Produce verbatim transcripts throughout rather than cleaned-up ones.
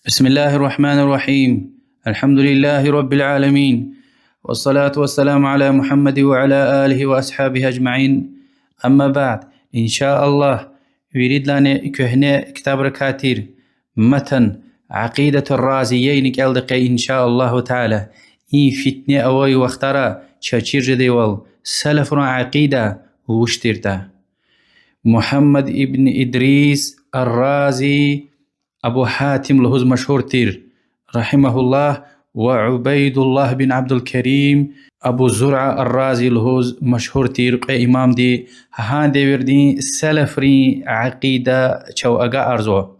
بسم الله الرحمن الرحيم. الحمد لله رب العالمين. والصلاة والسلام على محمد وعلى آله وأصحابه أجمعين. أما بعد. إن شاء الله, виридалайни куьгьне ктабрикай тир матан Акъидатур Разиейни кӀелда къе, إن شاء الله تعالى. И фитне авай вахтара чаз чир жедайвал, салафрин акъида вуч тиртӀа. Мугьаммад ибн Идрис ар-Рази, Абу Гьатим лугьуз машгьур тир, رحمه الله, ва Убайдуллагь бин Абдулкарим, Абу Зуръа ар-Рази лугьуз машгьур тир кьве имамди, гьа девирдин салафрин акъида чав агакьарзава.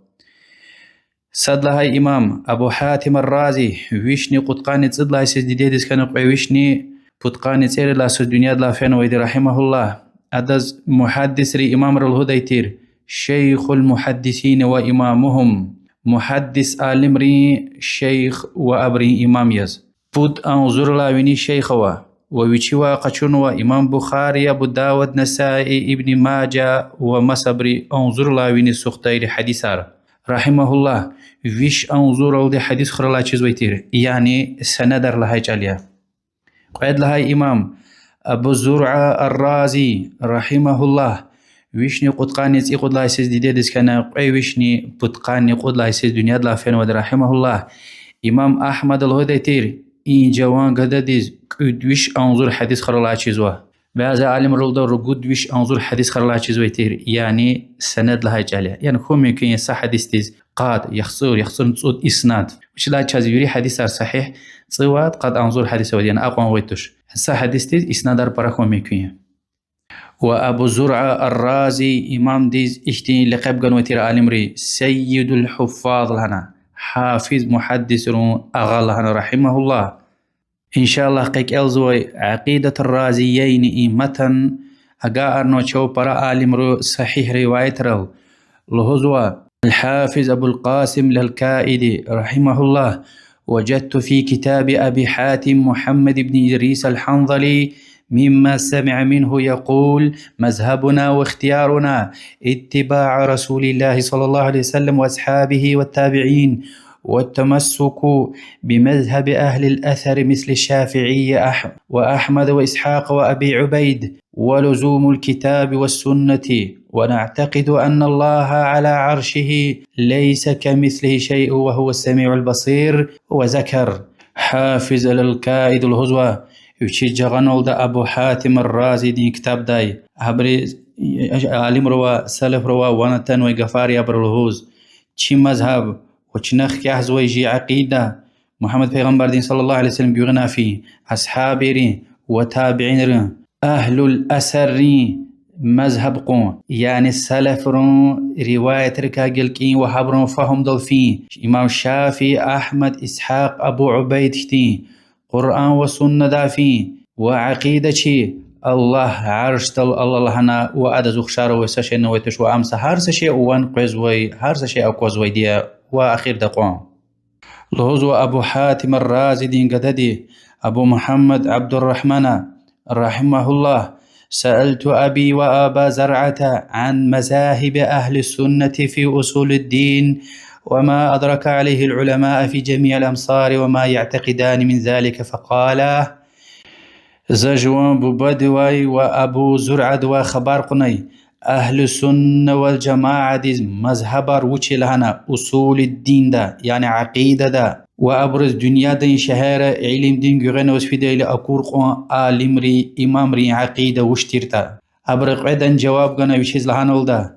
Сад лагьай имам Абу Гьатим ар-Рази вишни кьудкъанни цӀуд лагьай йисуз дидедиз хьана, кьве вишни пудкъанни цӀерид лагьай йисуз дуьньядилай фенвайди, رحمه الله. Адаз мугьаддисрин имамри лугьудай тир, شيخ المحدثين وإمامهم, мугьаддис алимрин шейх ва абурун имам яз. Пуд агъзурдалай вини шейх ава, ва вичивай къачунва имам Бухари, Абу Давуд, Насаи, Ибн Мажа ва масабуру агъзурдалай вини сухтайри гьадисар. رحمه الله, виш агъзуралди гьадис хуралай чизвай тир, яни санадар лагьай чӀал я. Кьвед лагьай имам Абу Зуръа ар-Рази, رحمه الله, вишни кьудкъанни цӀикьуд лагьай йисуз дидедиз хьана, кьве вишни пудкъанни кьуд лагьай йисуз дуьньядилай фенвайди, رحمه الله. Имам Агьмада лугьудай тир, и жаван гададиз кӀуьд виш агъзур гьадис хуралай чизва. Бязи алимри лугьуда, ругуд виш агъзур гьадис хуралай чизвай тир, яни санад лагьай чӀал я. Яни хьун мумкин я са гьадисдиз къад, яхцӀур, яхцӀурни цӀуд иснад. Вучиз лагьайтӀа чаз вири гьадисар сагьигь цӀувад, къад агъзур гьадис авайди, яни акьван авай туш. Са гьадисдиз иснадар пара хьун мумкин я. Ва Абу Зуръа ар-Рази имамдиз ихьтин лекъеб ганвай тир алимри, سيد الحفاظ лагьана, гьафиз мугьаддисрин агъа лагьана, رحمه الله. إن شاء الله, къе кӀелзавай Акъидатур Разиейни и матан агакьарнава чав пара алимрин сагьигь риваятрал. Лугьузва الحافظ أبو القاسم الألكائي, رحمه الله: وجدت في كتاب أبي حاتم محمد بن إدريس الحنظلي مما سمع منه يقول: مذهبنا واختيارنا اتباع رسول الله صلى الله عليه وسلم وأصحابه والتابعين، والتمسك بمذهب أهل الأثر مثل الشافعي أح-، وأحمد وإسحاق وأبي عبيد، ولزوم الكتاب والسنة، ونعتقد أن الله على عرشه ليس كمثله شيء وهو السميع البصير، وذكر. Гьафиз ал-Алкаиди лугьузва, вичиз жагъаналда Абу Гьатим ар-Разидин ктабдай, абуру алимривай, салафривай ван атанвай гафар я абуру лугьуз. Чи мазгьаб ва чна хкягъзавай чи акъида Мугьаммад пайгъамбардин, صلى الله عليه وسلم, гуьгъуьна фин, асгьабийрин ва табиинрин, агьлул асаррин мазгьаб кьун, яни салафрин риваятрикай гелкъуьн ва гьабурун фагьумдал фин, имам Шафии, Агьмад, Исгьакь, Абу Убайд хьтин, Къуръан ва Суннадай фин, ва акъида чи: Аллагь Аршдал ала лагьана ва Адаз ухшар авай са шейни авай туш, ва Ам са гьар са шей ван къвезвай, гьар са шей аквазвайди я, ва ахирда кьван. Лугьузва Абу Гьатим ар-Разидин гадади Абу Мугьаммад Абдуррагьмана, رحمه الله: سألت أبي وأبا زرعة عن مذاهب أهل السنة في أصول الدين، وما أدرك عليه العلماء في جميع الأمصار، وما يعتقدان من ذلك، فقالا: За жуван бубадивай ва Абу Зуръадивай хабар кьунай, Агьлу Сунна вал Жамаадиз мазгьабар вуч я лагьана, усулиддинда, яни акъидада, ва абуруз дуьньядин шегьерра илимдин гуьгъуьна аваз фидайла акур кьван алимри, имамрин акъида вуч тиртӀа. Абуру кьведан жаваб гана, вичиз лагьаналда: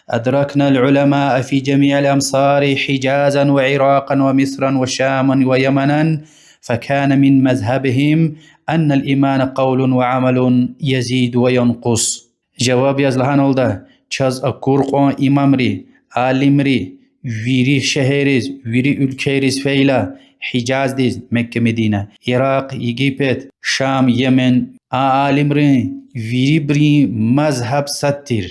أدركنا العلماء في جميع الأمصار حجازا وعراقا ومصرا وشاما ويمنا، فكان من مذهبهم أن الإيمان قول وعمل يزيد وينقص. Жаваб яз лагьаналда: чаз акур кьван имамри, алимри вири шегьерриз, вири уьлквейриз фейила, Гьижаздиз, Мекка, Медина, Иракъ, Египет, Шам, Йемен, а алимрин вирибурун мазгьаб сад тир.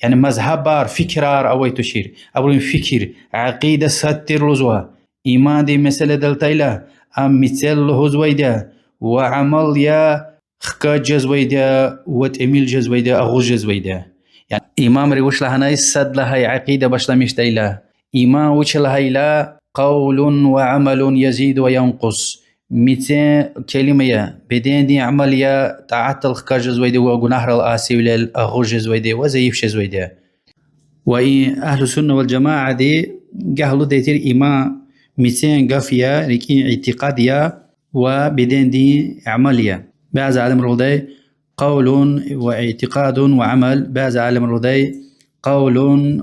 Яни мазгьабар, фикирар авай тушир. Абурун фикир, акъида сад тир лугьузва. Имандин месэладал атайла, ам мецел лугьузвайди я ва амал я хкаж жезвайди я ва тӀимил жезвайди я, агъуз жезвайди я. Яни имамри вуч лагьанай, сад лагьай акъида башламишдайла, иман вуч я лагьайла, قول وعمل يزيد وينقص. Мецен келима я, бедендин амал я, тӀаатдал хкаж жезвайди ва гунагьрал, асивилел агъуз жезвайди ва зайиф жезвайди. Ва и агьлу сунна вал жамаади гагь лугьудай тир: иман мецен гаф я, рикӀин итикъад я ва бедендин амал я. Бязи алимри лугьудай قول واعتقاد وعمل, бязи алимри лугьудай قول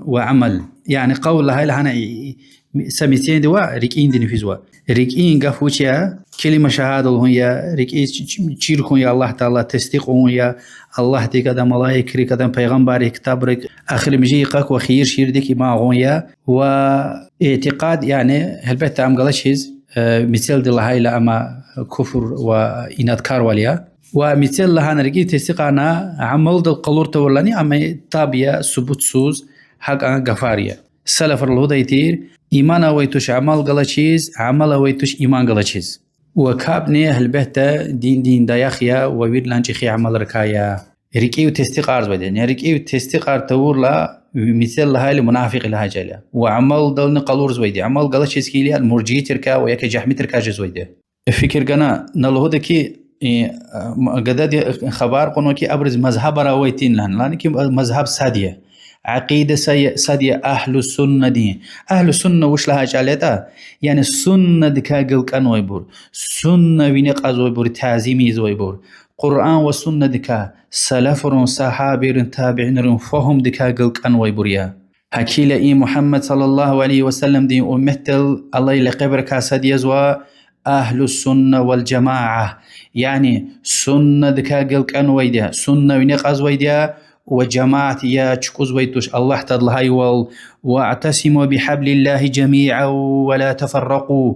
وعمل. Яни къавл лагьайла гьана и, и, са мецендин ва рикӀиндин физва. РикӀин гаф вуч я? Келима шагьада лугьун я, рикӀиз ч-, ч-, чир хьун я Аллагь Таала, тестикь авун я Аллагьдик, адан малаикрик, адан пайгъамбаррик, ктабрик, эхиримжи йикъак ва хийир-шийирдик иман гъун я. Ва итикъад, яни, гьелбетда, ам галачиз, э, мецелди лагьайла, амма куфр ва инадкарвал я. Ва мецел лагьана, рикӀиз тестикьарна, амалдал къалур тавурлани, ам таб я, субутсуз, гьакӀан гафар я. Салафри лугьудай тир: иман авай туш амал галачиз, амал авай туш иман галачиз. Ва капӀни, гьелбетда, диндин даях я ва виридалай чӀехи амалрикай я. РикӀив тестикьарзавайди. Яни рикӀив тестикьар тавурла, мецел лагьайла, мунафикь лагьай чӀал я. Ва амалдални къалурзавайди. Амал галачиз хьайила, муржиитрикай ва яки жагьмитрикай жезвайди. Фикир гана, на лугьуда хьи, э, м-, гадади хабар кьунва хьи, абуруз мазгьабар авай тир лагьана. Лагьана хьи, мазгьаб сад я. Акьида са-, сад я агьлу суннадин. Агьлу сунна вуч лагьай чӀал ятӀа? Яни суннадикай галкӀанвайбур, сунна вине кьазвайбур, тазим ийизвайбур, Къуръан ва суннадикай, салафрин, сагьабийрин, табиинрин фагьумдикай галкӀанвайбур я. Гьакила и Мугьаммад صلى الله عليه وسلمдин умметдал алай лекъебрикай сад язва агьлу сунна вал жамаа. Яни суннадикай галкӀанвайди я, сунна вине кьазвайди я, ва жамаат я, чукӀузвай туш Аллагь Таалади лагьайвал: واعتصموا بحبل الله جميعا ولا تفرقوا.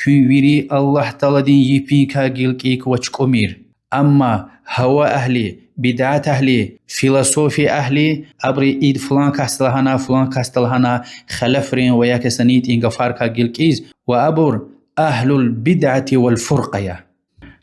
Куьн вири Аллагь Тааладин йипуникай галкӀук ва чукӀумир. Амма гьава агьли, бидат агьли, философия агьли, абуру и флан касди лагьана, флан касди лагьана, халафрин ва яки са нитӀин гафарикай галкӀуз, ва абур أهل البدعة والفرقة я.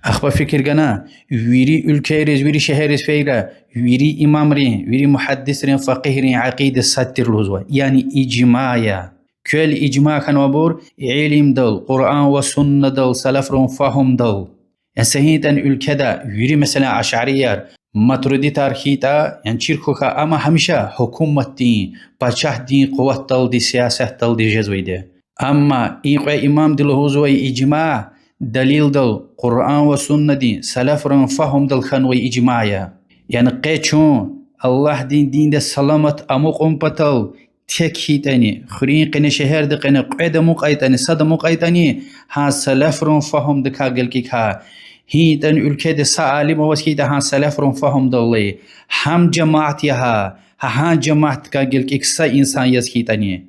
Ахпа фикир гана, вири уьлквейриз, вири шегьерриз фейила, вири имамрин, вири мугьаддисрин, факъигьрин акъида сад тир лугьузва, яни ижма я. Квел ижма хьанвайбур илимдал, Къуръан ва суннадал, салафрин фагьумдал. Яни са гьинтӀани уьлкведа вири, месела, ашарияр, матуридитар хьайитӀа, яни чир хьухь, амма гьамиша гьукуматдин, пачагьдин къуватдалди, сиясатдалди жезвайди. Амма и кьве имамди лугьузвай ижма далилдал, Къуръан ва суннадин, салафрин фагьумдал хьанвай ижма я. Яни къе чун Аллагьдин динда саламат амукьун патал, тек хьайитӀани, хуьруьн къене, шегьердин къене кьвед амукьайтӀани, сад амукьайтӀани, гьа салафрин фагьумдикай галкӀук гьа. ГьинтӀани уьлкведа са алим аваз хьайитӀа гьа салафрин фагьумдал алай, гьам жамаат я гьа, гьа, гьа жамаатдикай галкӀук са инсан яз хьайитӀани.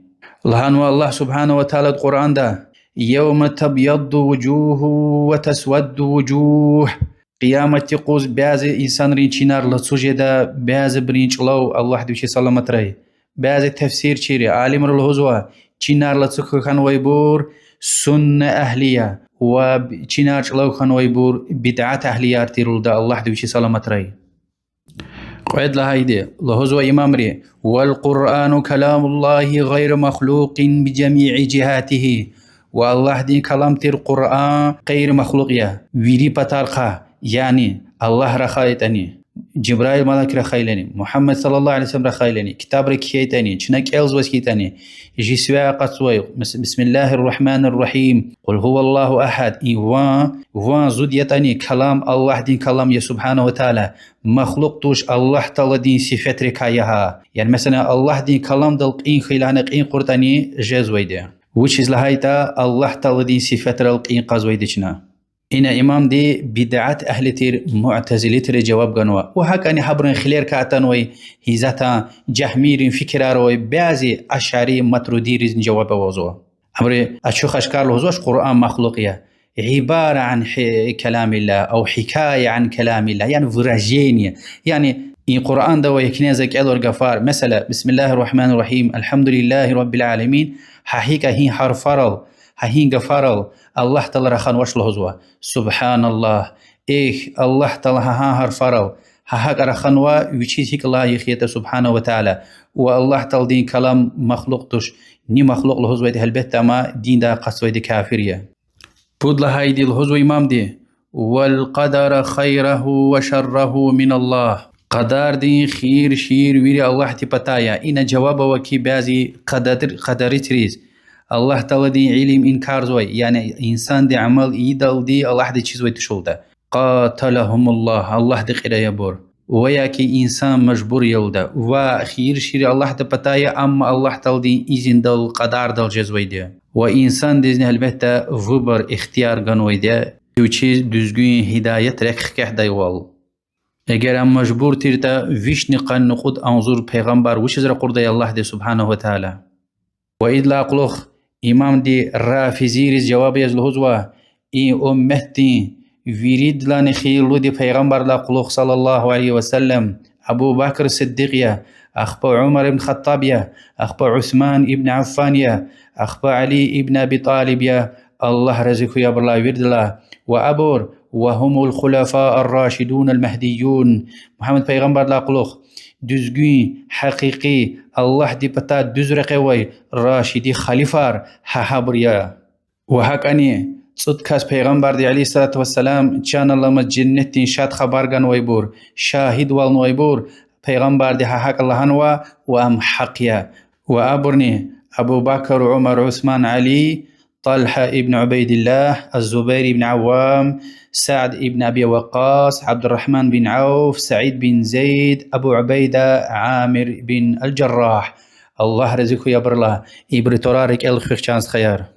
Лагьанва Аллагь سبحانه وتعالى Къуръанда: يوم تبيض وجوه وتسود وجوه. Къиямат юкъуз бязи инсанрин чинар лацу жеда, бязибурун чӀулав, Аллагьди вичи саламатрай. Бязи тафсирчийри, алимри лугьузва, чинар лацу хьанвайбур сунна агьли я, ва чинар чӀулав хьанвайбур бидат агьлияр тир лугьуда, Аллагьди вичи саламатрай. Кьвед лагьайди, лугьузва имамри: والقرآن كلام الله غير مخلوق بجميع جهاته. Ва Аллагьдин калам тир Къуръан гъейри махлукь я вири патарихъай, яни Аллагь рахайтӀани, Жибраил малаик рахайлани, Мугьаммад صلى الله عليه وسلم рахайлани, ктабра кхьейтӀани, чна кӀелзаваз хьайитӀани, жи сивяй акъатзавай, мес-, بسم الله الرحمن الرحيم, قل هو الله أحد, и ван, ван зуд ятӀани, калам Аллагьдин калам я سبحانه وتعالى, махлукь туш, Аллагь Тааладин сифетрикай я гьа. Яни, месела, Аллагьдин каламдал кьин хьайила гьана кьин кьуртӀани жезвайди. Вучиз лагьайтӀа Аллагь Тааладин сифетрал кьин кьазвайди чна. Ина имамди бидат агьли тир муътазилитриз жаваб ганва. Ва гьакӀани гьабурун хилерикай атанвай, гьизатан жагьмийрин фикирар авай бязи ашари матуридийризни жаваб авазва. Абуру ачух-ашкар лугьузвач Къуръан махлукь я. عبارة عن حي-, كلام الله أو حكاية عن كلام الله, яни выражение. Яни и Къуръанда авай кьенвай за кӀелавай гафар, месела, بسم الله الرحمن الرحيم, الحمد لله رب العالمين, гьа гьикӀ гьа и гьарфарал, гьа и гафарал Аллагь Таала раханвач лугьузва. سبحان الله, эхь, Аллагь Таала гьа гьа гьарфарал гьа гьакӀ раханва, вичиз гьикӀ лайих ятӀа سبحانه وتعالى. Ва Аллагь Тааладин калам махлукь туш, Ни махлукь лугьузвайди, гьелбетда, ам диндай акъатзавайди кафир я. Пуд лагьайди лугьузва имамди: والقدر خيره وشره من الله. Къадардин хийир-шийир вири Аллагьди патай я. Ина жаваб ава хьи бязи къадар-, къадаритриз, Аллагь Тааладин илим инкарзавай, яни инсанди амал ийидалди Аллагьди чизвай тушалда. قاتلهم الله, Аллагьди кьирай абур. Ва я хьи инсан мажбур ялда. Ва хийир-шийир Аллагьди патай я, амма Аллагь Тааладин изиндал, къадардал жезвайди я. Ва инсандизни, гьелбетда, выбор, ихтияр ганвайди я, вичиз дуьзгуьн гьидаят рехъ хкягъдайвал. Эгер ам мажбур тиртӀа, вишни къанни кьуд агъзур пайгъамбар вучиз ракъурдай Аллагьди سبحانه وتعالى? Ва идалай кьулухъ имамди рафизийриз жаваб яз лугьузва: и умметдин виридалайни хийирлуди пайгъамбардилай кьулухъ صلى الله عليه وسلم Абу Бакр Сиддикь я, ахпа Умар ибн Хаттаб я, ахпа Усман ибн Аффан я, ахпа Али ибн Аби Талиб я, Аллагь рази хьуй абурулай виридалай. Ва абур وهم الخلفاء الراشدون المهديون, Мугьаммад пайгъамбардилай кьулухъ дуьзгуьн, гьакъикъи, Аллагьди патай дуьз рекье авай рашиди халифар гьа гьабур я. Ва гьакӀани цӀуд кас пайгъамбарди عليه الصلاة والسلام чан аламаз женнетдин шад хабар ганвайбур, шагьидвалнавайбур, пайгъамбарди гьа гьакӀ лагьанва ва ам гьахъ я. Ва абурни Абу Бакр, Умар, Усман, Али, Талгьа ибн Убайдиллагь, Зубайр ибн Аввам, Сад ибн Аби Ваккъас, Абдуррагьман бин Авф, Саид бин Зайд, Абу Убайда, Амир бин аль-Жаррагь. Аллагь рази хьуй абурулай, ибурун тӀварар рикӀел хуьх, чан стхаяр.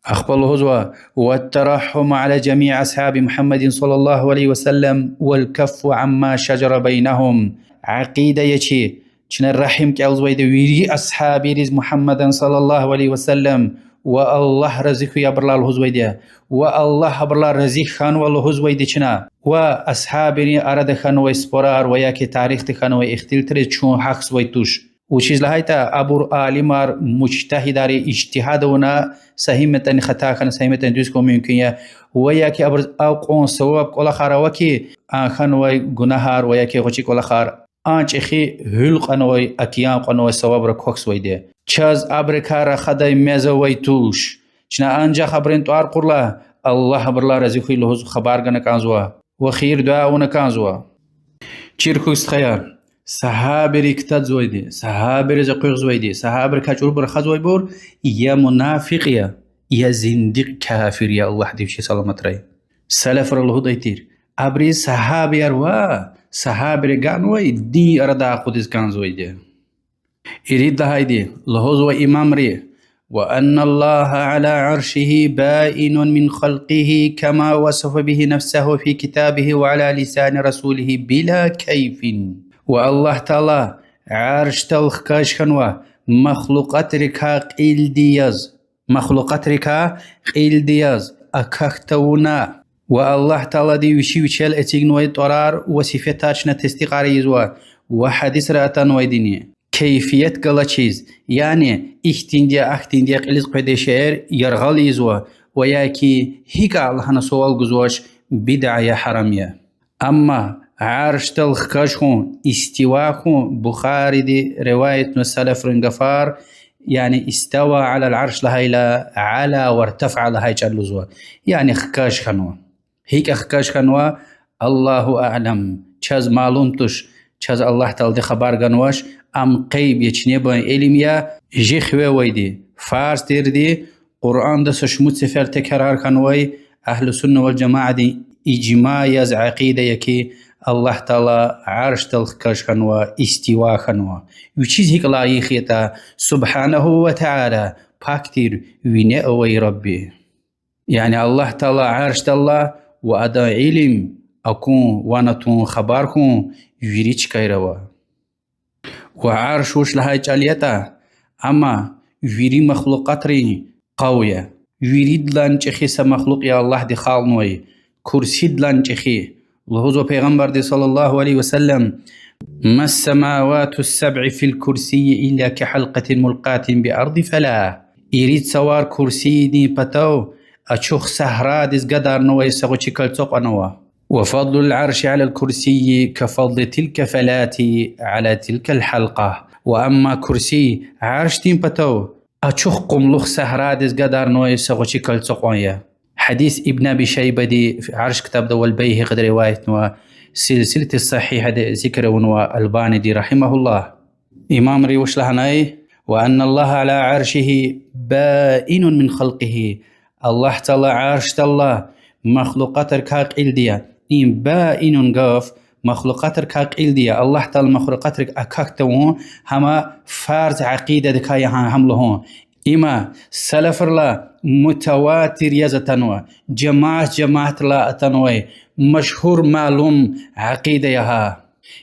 Ахпа лугьузва: والترحم على جميع أصحاب محمد صلى الله عليه وسلم والكف عما شجر بينهم. Акъида я чи, чна рагьим кӀелзавайди вири асгьабийриз Мугьаммадан صلى الله عليه وسلم ва Аллагь рази хьуй абурулай лугьузвайди я, ва Аллагь абурулай рази хьанва лугьузвайди чна, ва асгьабийрин арада хьанвай спорар ва яки тарихда хьанвай ихтилатриз чун гьахьзавай туш. Вучиз лагьайтӀа абур алимар, мужтагьидар я, ижтигьад авуна, са гьим ятӀани хата хьана, са гьим ятӀани дуьз хьун мумкин я, ва яки абуруз акьван саваб кӀвалахар ава хьи, а хьанвай гунагьар ва яки гъвечӀи кӀвалахар а чӀехи гьуьл кьванвай, океан кьванвай савабра квахьзавайди я. Чаз абурукай рахадай мез авай туш. Чна анжах абурун тӀвар кьурла, Аллагь абурулай рази хьуй лугьуз хабар гана кӀанзава ва хийир-дуьа авуна кӀанзава. Чир хьухь, стхаяр, сагьабийрик кутазвайди, сагьабийриз экъуьгъзавайди, сагьабийрикай чӀурубур рахазвайбур я мунафикь я, я зиндикь, кафир я, Аллагьди вичи саламатрай. Салафра лугьудай тир: абуру сагьабияр ваъ, сагьабийри ганвай дин арадай акъудиз кӀанзавайди я. Ирид лагьайди, лугьузва имамри: وأن الله على عرشه بائن من خلقه كما وصف به نفسه في كتابه وعلى لسان رسوله بلا كيف. Ва Аллагь Таала Аршдал хкаж хьанва, махлукьатрикай кьилди яз, махлукьатрикай кьилди яз, акахь тавуна. Ва Аллагь Таалади вичи вичел эцигнавай тӀварар ва сифетар чна тестикьар ийизва, ва гьадисра атанвайдини, кейфият галачиз, яни ихьтинди я, ахьтинди я кьилиз къведай шейэр яргъал ийизва, ва яки гьикӀ лагьана суал гузвач, бидаа я, гьарам я. Амма Аршдал хкаж хьун, истива хьун, Бухариди риваятна салафрин гафар, яни استوى على العرش лагьайла, علا وارتفع лагьай чӀал лугьузва, яни хкаж хьанва. ГьикӀ хкаж хьанва, الله أعلم, чаз малум туш, чаз Аллагь Таалади хабар ганвач, ам гъейб я, чинебан илим я, жи хиве авайди, фарз тирди, Къуръанда са шумуд сефер текрар хьанвай, أهل السنة والجماعة-дин ижма яз акъида я хьи, Аллагь Таала Аршдал хкаж хьанва, истива хьанва. Вичиз гьикӀ лайих ятӀа, سبحانه وتعالى, пак тир, вине авай Рабби. Яни Аллагь Таала Аршдал ала ва Адан илим, акун, ван атун, хабар хьун вири чкайра ава. Ва Арш вуч лагьай чӀал ятӀа, амма вири махлукьатрин къав я. Виридалай чӀехи са махлукь я Аллагьди халкьнавай, курсидилай чӀехи. Лугьузва Пайгъамбарди صلى الله عليه وسلم: ما السماوات السبع في الكرسي إلا كحلقة ملقاة بأرض فلاة. Ирид цавар курсидин патав ачух сагьрадиз гадарнавай са гъвечӀи кольцо кьванава. وفضل العرش على الكرسي كفضل تلك الفلاة على تلك الحلقة. Ва амма курси Аршдин патав ачух къумлух сагьрадиз гадарнавай са гъвечӀи кольцо кьван я. Гьадис Ибн Аби Шайбади Арш ктабда ва Байгьакьиди риваятнава, силсилати сагьигьади зикр авунва Албаниди, رحمه الله. Имамри вуч лагьанай: وأن الله على عرشه بائن من خلقه. Аллагь Таала Аршдалла махлукьатрикай кьилди я. Им баинун гаф махлукьатрикай кьилди я. Аллагь Таала махлукьатрик акахь тавун, гьама фарз акъидадикай я гьа-, гьам лугьун. Има салафрилай мутаватир яз атанва, жамаат-жамаатрилай атанвай машгьур малум акъида я гьа.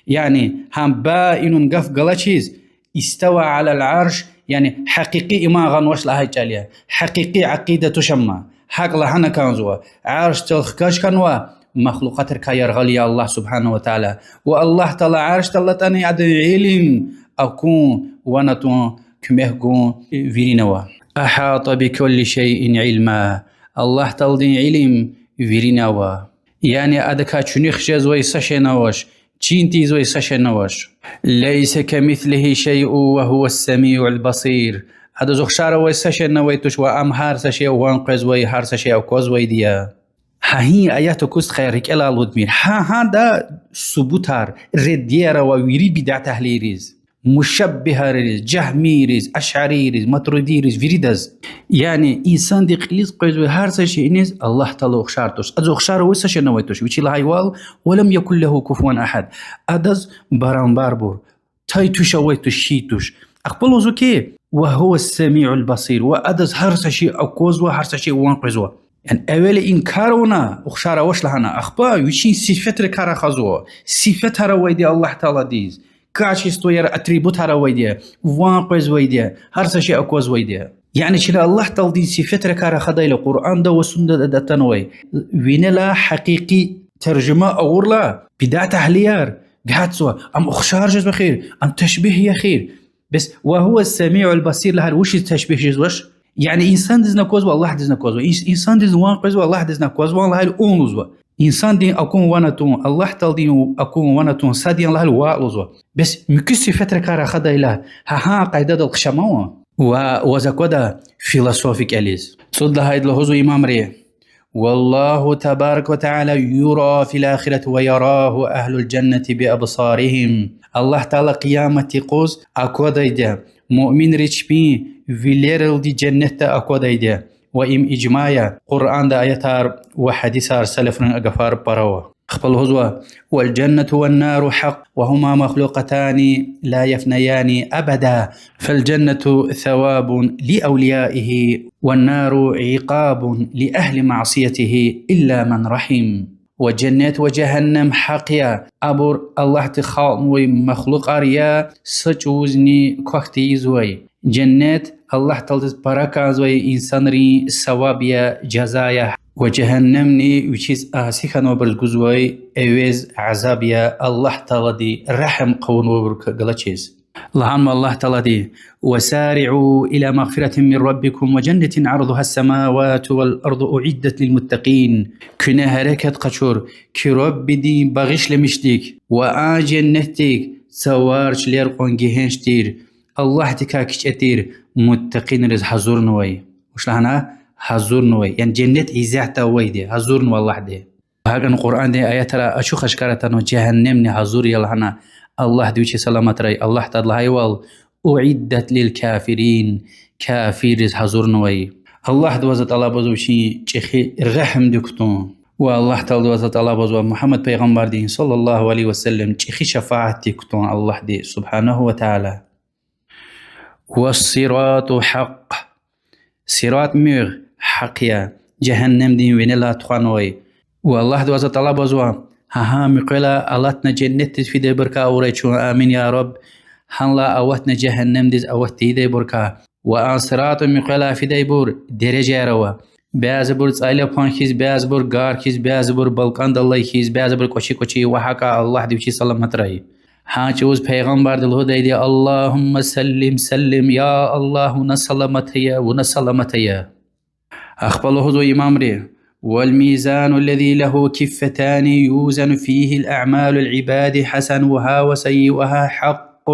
Яни гьам баинун гаф галачиз, استوى على العرش, яни гьакъикъи иман гъанвач лагьай чӀал я. Гьакъикъи акъида туш амма. ГьакӀ лагьана кӀанзава: Аршдал хкаж хьанва, махлукьатрикай яргъал я Аллагь سبحانه وتعالى. Ва Аллагь Таала Аршдал алатӀани, адан илим акун, ван атун, куьмек гун вирина ава. أحاط بكل شيء علما. Аллагь Тааладин илим вирина ава. Яни адакай чуьнуьх жезвай са шейни авач, чин тийизвай са шейни авач. ليس كمثله شيء وهو السميع البصير. Адаз ухшар авай са шейни авай туш ва ам гьар са шей ван къвезвай, гьар са шей аквазвайди я. Гьа и аят акуз хьайи рикӀелай алудмир. Гьа, гьада субутар, реддияр ава вири бидат агьлийриз, мушаббигьайриз, жагьмийриз, ашарийриз, матуридийриз, виридаз. Яни инсанди кьилиз къвезвай гьар са шейиниз Аллагь Таала ухшар туш. Адаз ухшар авай са шейни авай туш. Вичи лагьайвал: ولم يكن له كفوا أحد. Адаз барабарбур, тай туш, авай туш, хьайи туш. Ахпа лугьузва хьи: وهو السميع البصير. Ва адаз гьар са шей аквазва, гьар са шей ван къвезва. Яни эвел инкар авуна, ухшар авач лагьана, ахпа вичин сифетрикай рахазва. Сифетар авайди я Аллагь Тааладиз, качествояр, атрибутар авайди я, ван къвезвайди я, гьар са шей аквазвайди я. Яни чна Аллагь Тааладин сифетрикай рахадайла, Къуръанда ва суннада атанвай, винелай гьакъикъи таржума авурла, бидат агьлияр гьатзава: ам ухшар жезва эхир, ам ташбигь я эхир. Бес وهو السميع البصير лагьайла вучиз ташбигь жезвач? Яни инсандизни аквазва, Аллагьдизни аквазва. Инс-, инсандиз ван къвезва, Аллагьдизни аквазва лагьайла ун лугьузва. Инсандин акун ван атун, Аллагь Тааладин акун ван атун сад я лагьайла ваъ лугьузва. Бес муькуь сифетрикай рахадайла, гьа, гьа къайдадал хъша ман ва, ваз аквада философия кӀелиз. ЦӀуд лагьайди лугьузва имамри: والله تبارك وتعالى يرى في الآخرة ويراه أهل الجنة بأبصارهم. Аллагь Таала къиямат юкъуз аквадайди я, муъминри чпин вилералди женнетда аквадайди я. Ва им ижма я, Къуръанда аятар ва гьадисар, салафрин гафар пара ава. Ахпа лугьузва: والجنة والنار حق وهما مخلوقتان لا يفنيان أبدا، فالجنة ثواب لأوليائه والنار عقاب لأهل معصيته إلا من رحم. Ва женнет ва жегьеннем гьахъ я, абур Аллагьди халкьнавай махлукьар я, са чӀавузни квахь тийизвай. Женнет Аллагь Тааладиз пара кӀанзавай инсанрин саваб я, жаза я, ва жегьеннемни вичиз аси хьанвайбуруз гузвай эвез, азаб я, Аллагь Таалади регьим хъувунвайбур галачиз. Лагьанва Аллагь Таалади: وسارعوا إلى مغفرة من ربكم وجنة عرضها السماوات والأرض أعدت للمتقين. Куьне гьерекат къачур, куь Раббидин багъишламишдик ва а женнетдик, цавар чилер кьван гегьенш тир, Аллагьдикай кичӀе тир, муттакъинриз гьазурнавай. Вуч лагьана? Гьазурнавай. Яни женнет иззатда авайди я, гьазурнава Аллагьди. ГьакӀни Къуръандин аятра ачух-ашкара атанва жегьеннемни гьазур я лагьана, Аллагьди вичи саламатрай. Аллагь Таалади лагьайвал: أعدت للكافرين, кафирриз гьазурнавай. Аллагьдивай за тӀалабзава вичин чӀехи регьимдик кутун. Ва Аллагь Тааладивай за тӀалабзава Мугьаммад пайгъамбардин, صلى الله عليه وسلم, чӀехи шафаатдик кутун Аллагьди سبحانه وتعالى. والصراط حق. Сират муьгъ гьахъ я, жегьеннемдин винелай тухванвай. Ва Аллагьдивай за тӀалабзава гьа, гьа муькъвелай алатна женнетдиз фидайбурукай авурай чун, амин я Рабб, гьанлай аватна жегьеннемдиз ават тийидайбурукай. Ва а сират муькъвелай фидайбур дережаяр ава. Бязибур цӀайлапан хьиз, бязибур гар хьиз, бязибур балкӀандаллай хьиз, бязибур кӀвачи-кӀвачи ва гьакӀа. Аллагьди вичи саламатрай. Гьа чӀавуз пайгъамбарди лугьудайди я: اللهم سلم سلم, я Аллагь, вуна саламат ая, вуна саламат ая. Ахпа лугьузва имамри: والميزان الذي له كفتان يوزن فيه الأعمال العباد حسنها وسيئها حق.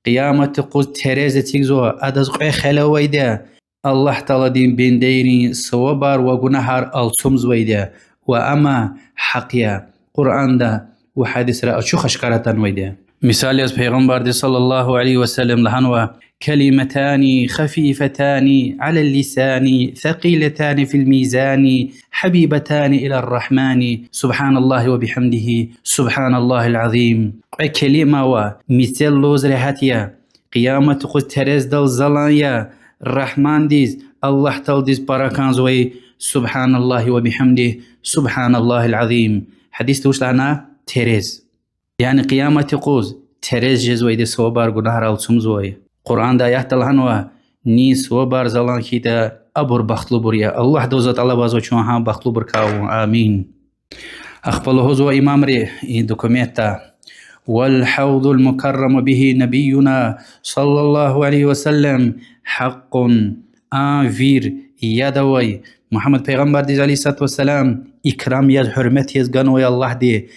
Къиямат юкъуз терез эцигзава, адаз кьве хел авайди я. Аллагь Тааладин бендейрин савабар ва гунагьар алцумзавайди я, ва амма гьахъ я, Къуръанда ва гьадисра ачух-ашкара атанвайди я. Мисал яз Пайгъамбарди صلى الله عليه وسلم лагьанва: كلمتان خفيفتان على اللسان ثقيلتان في الميزان حبيبتان إلى الرحمن سبحان الله وبحمده سبحان الله العظيم. Кьве келима ава, мецел лугьуз регьят я, Къиямат юкъуз терездал залан я, Рагьмандиз, Аллагь Тааладиз пара кӀанзавай سبحان الله وبحمده سبحان الله العظيم. Гьадисда вуч лагьана? Терез. Яни Къиямат юкъуз терез жезвайди, савабар, гунагьар алцумзавай. Къуръанда аятда лагьанва: нин савабар залан хьайитӀа, абур бахтлубур я. Аллагьдивай за тӀалабзава чун гьа бахтлубурукай авун. Амин. Ахпа лугьузва имамри и документда: والحوض المكرم به نبينا صلى الله عليه وسلم حق. А вир, яд авай, Мугьаммад пайгъамбардиз عليه الصلاة والسلام икрам яз, гьуьрмет яз ганвай Аллагьди,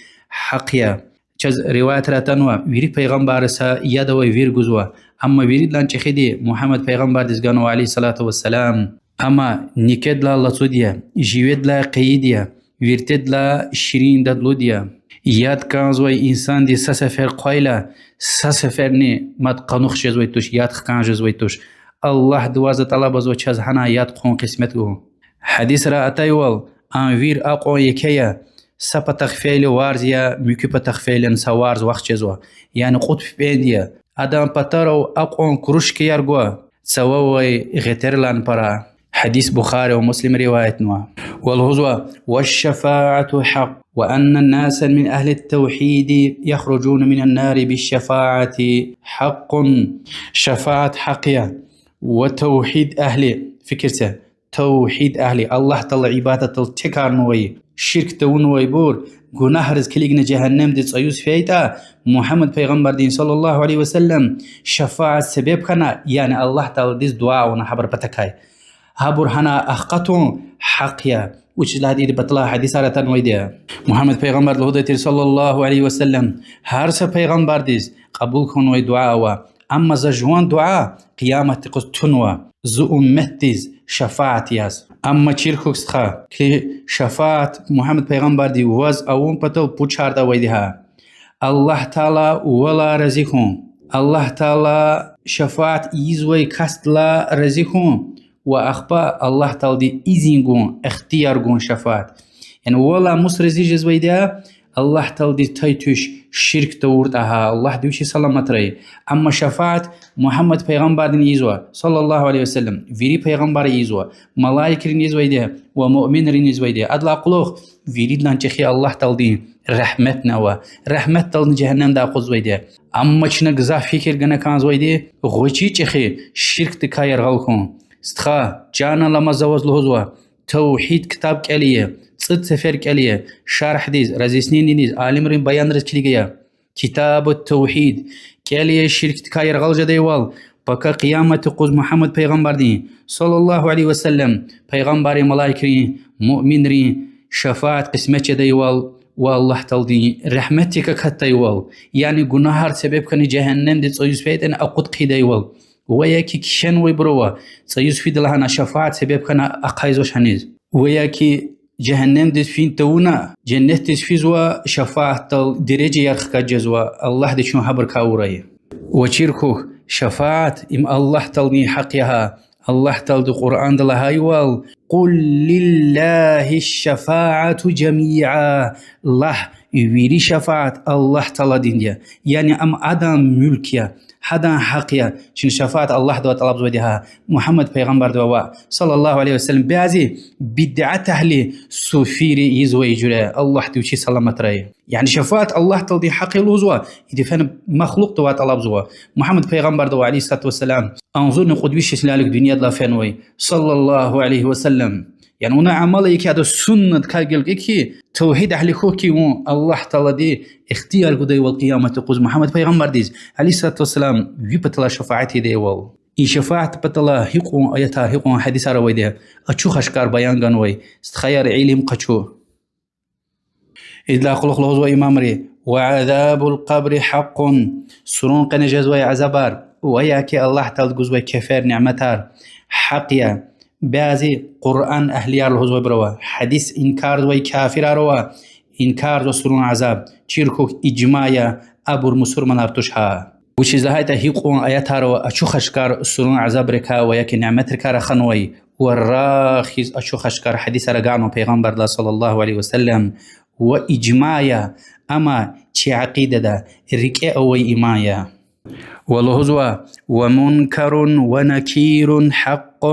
гьахъ я. Чаз риваятра атанва, вири пайгъамбарри са яд авай вир гузва, амма виридалай чӀехиди Мугьаммад пайгъамбардиз ганва عليه الصلاة والسلام. Амма некедилай лацуди я, живедилай къайиди я, виртедилай ширин дадлуди я. Яд кӀанзавай инсанди са сефер хъвайла, са сеферни мад къанухъ жезвай туш, яд хкӀан жезвай туш. Аллагьдивай за тӀалабзава чаз гьана яд хъун къисмет гун. Гьадисра атайвал, а вир акьван еке я, са патахъ фейила варз я, муькуь патахъ фейилани са варз вахт жезва, яни кьуд пипӀенди я. Адан патарив акьван кружкаяр гва, цававай гъетерилай пара. Гьадис Бухари ва Муслим риваятнава. Ва лугьузва: والشفاعة حق، وأن ناسا من أهل التوحيد يخرجون من النار بالشفاعة حق. Шафаат гьахъ я. Ва тавгьид агьли, фикир це, тавгьид агьли, Аллагь Таала ибадатдал текарнавай, ширк тавунвайбур, гунагьриз килигна жегьеннемдиз цӀуз фейитӀа, Мугьаммад пайгъамбардин صلى الله عليه وسلم шафаат себеб хьана, яни Аллагь Тааладиз дуьа авуна гьабурун патакай, гьабур гьана ахкъатун гьахъ я. Вучиз лагьайтӀа идин паталай гьадисар атанвайди я. Мугьаммад пайгъамбарди лугьудай тир صلى الله عليه وسلم: гьар са пайгъамбардиз кьабул хьанвай дуьа ава, амма за жуван дуьа Къиямат юкъуз тунва, зи умметдиз шафаат яз. Амма чир хьухь, стха, хьи шафаат Мугьаммад пайгъамбарди ваз авун патал пуд шартӀ авайди я. Аллагь Таала валай рази хьун, Аллагь Таала шафаат ийизвай касдилай рази хьун ва ахпа Аллагь Таалади изин гун, ихтияр гун шафаат. Яни валай мус рази жезвайди я? Аллагь Тааладиз тай-туьш, ширк тавуртӀа гьа, Аллагьди вичи саламатрай. Амма шафаат Мугьаммад пайгъамбардини ийизва صلى الله عليه وسلم, вири пайгъамбарри ийизва, малаикрини ийизвайди я ва муъминрини ийизвайди я. Адалай кьулухъ виридалай чӀехи Аллагь Тааладин рагьметни ава, рагьметдални жегьеннемдай акъудзавайди я. Амма чна гзаф фикир гана кӀанзавайди гъвечӀи чӀехи ширкдикай яргъал хьун. Стха, чан алама, за ваз лугьузва, тавгьид ктаб кӀел ая, цӀуд сефер кӀел ая, шаргьдиз, разъяснениедиз, алимрин баянриз килиг ая. كتاب التوحيد. КӀел ая ширкдикай яргъал жедайвал, пака Къиямат юкъуз Мугьаммад пайгъамбардин صلى الله عليه وسلم, пайгъамбаррин, малаикрин, муъминрин шафаат къисмет жедайвал ва Аллагь Тааладин рагьметдик акатдайвал, яни гунагьар себеб хьана жегьеннемдиз цӀуз фейитӀани акъуд хъийидайвал, ва яки кхьенвайбур ава, цӀуз фида лагьана шафаат себеб хьана ахъайзавач гьаниз, ва яки жегьеннемдиз фин тавуна, женнетдиз физва, шафаатдал дережаяр хкаж жезва, Аллагьди чун гьабурукай авурай. Ва чир хьухь, шафаат им Аллагь Тааладин гьахъ я гьа. Аллагь Таалади Къуръанда лагьайвал: قل لله الشفاعة جميعا. Лагь, вири шафаат Аллагь Тааладинди я, яни ам Адан муьлк я, гьадан гьахъ я. Чна шафаат Аллагьдивай тӀалабзавайди гьа, Мугьаммад пайгъамбардивай ва صلى الله عليه وسلم. Бязи бидъат агьли, суфийри ийизвай жуьре, Аллагьди вичи саламатрай. Яни шафаат Аллагь Тааладин гьахъ я лугьузва, ида фена махлукьдивай тӀалабзава, Мугьаммад пайгъамбардивай عليه الصلاة والسلام. Агъзурни кьуд виш йис вилик дуьньядилай фенвай صلى الله عليه وسلم. Яни вуна амал ая хьи, ада суннадикай гелкӀи хьи, тавгьид агьли хьухь хьи вун, Аллагь Таалади ихтияр гудайвал Къиямат юкъуз Мугьаммад пайгъамбардиз عليه الصلاة والسلام ви паталай шафаат ийидайвал. И шафаат патала гьикьван аятар, гьикьван гьадисар авайди я, ачух-ашкар баян ганвай, стхаяр, илим къачу. Идалай кьулухъ лугьузва имамри: وعذاب القبر حق, сурун къене жезвай азабар ва яки Аллагь Таалади гузвай кефер, ниметар гьахъ я. Бязи Къуръан агьлияр лугьузвайбур ава, гьадис инкарзавай кафирар ава, инкарзава сурун азаб, чир хьухь, ижма я, абур мусурманар туш гьа. Вучиз лагьайтӀа гьикьван аятар ава ачух-ашкар сурун азабрикай ва яки ниметрикай раханвай, ва рагъ хьиз ачух-ашкар гьадисар агакьнава Пайгъамбардилай صلى الله عليه وسلم, ва ижма я, амма чи акъидада рикӀе авай иман я. Ва лугьузва: ومنكر ونكير حق.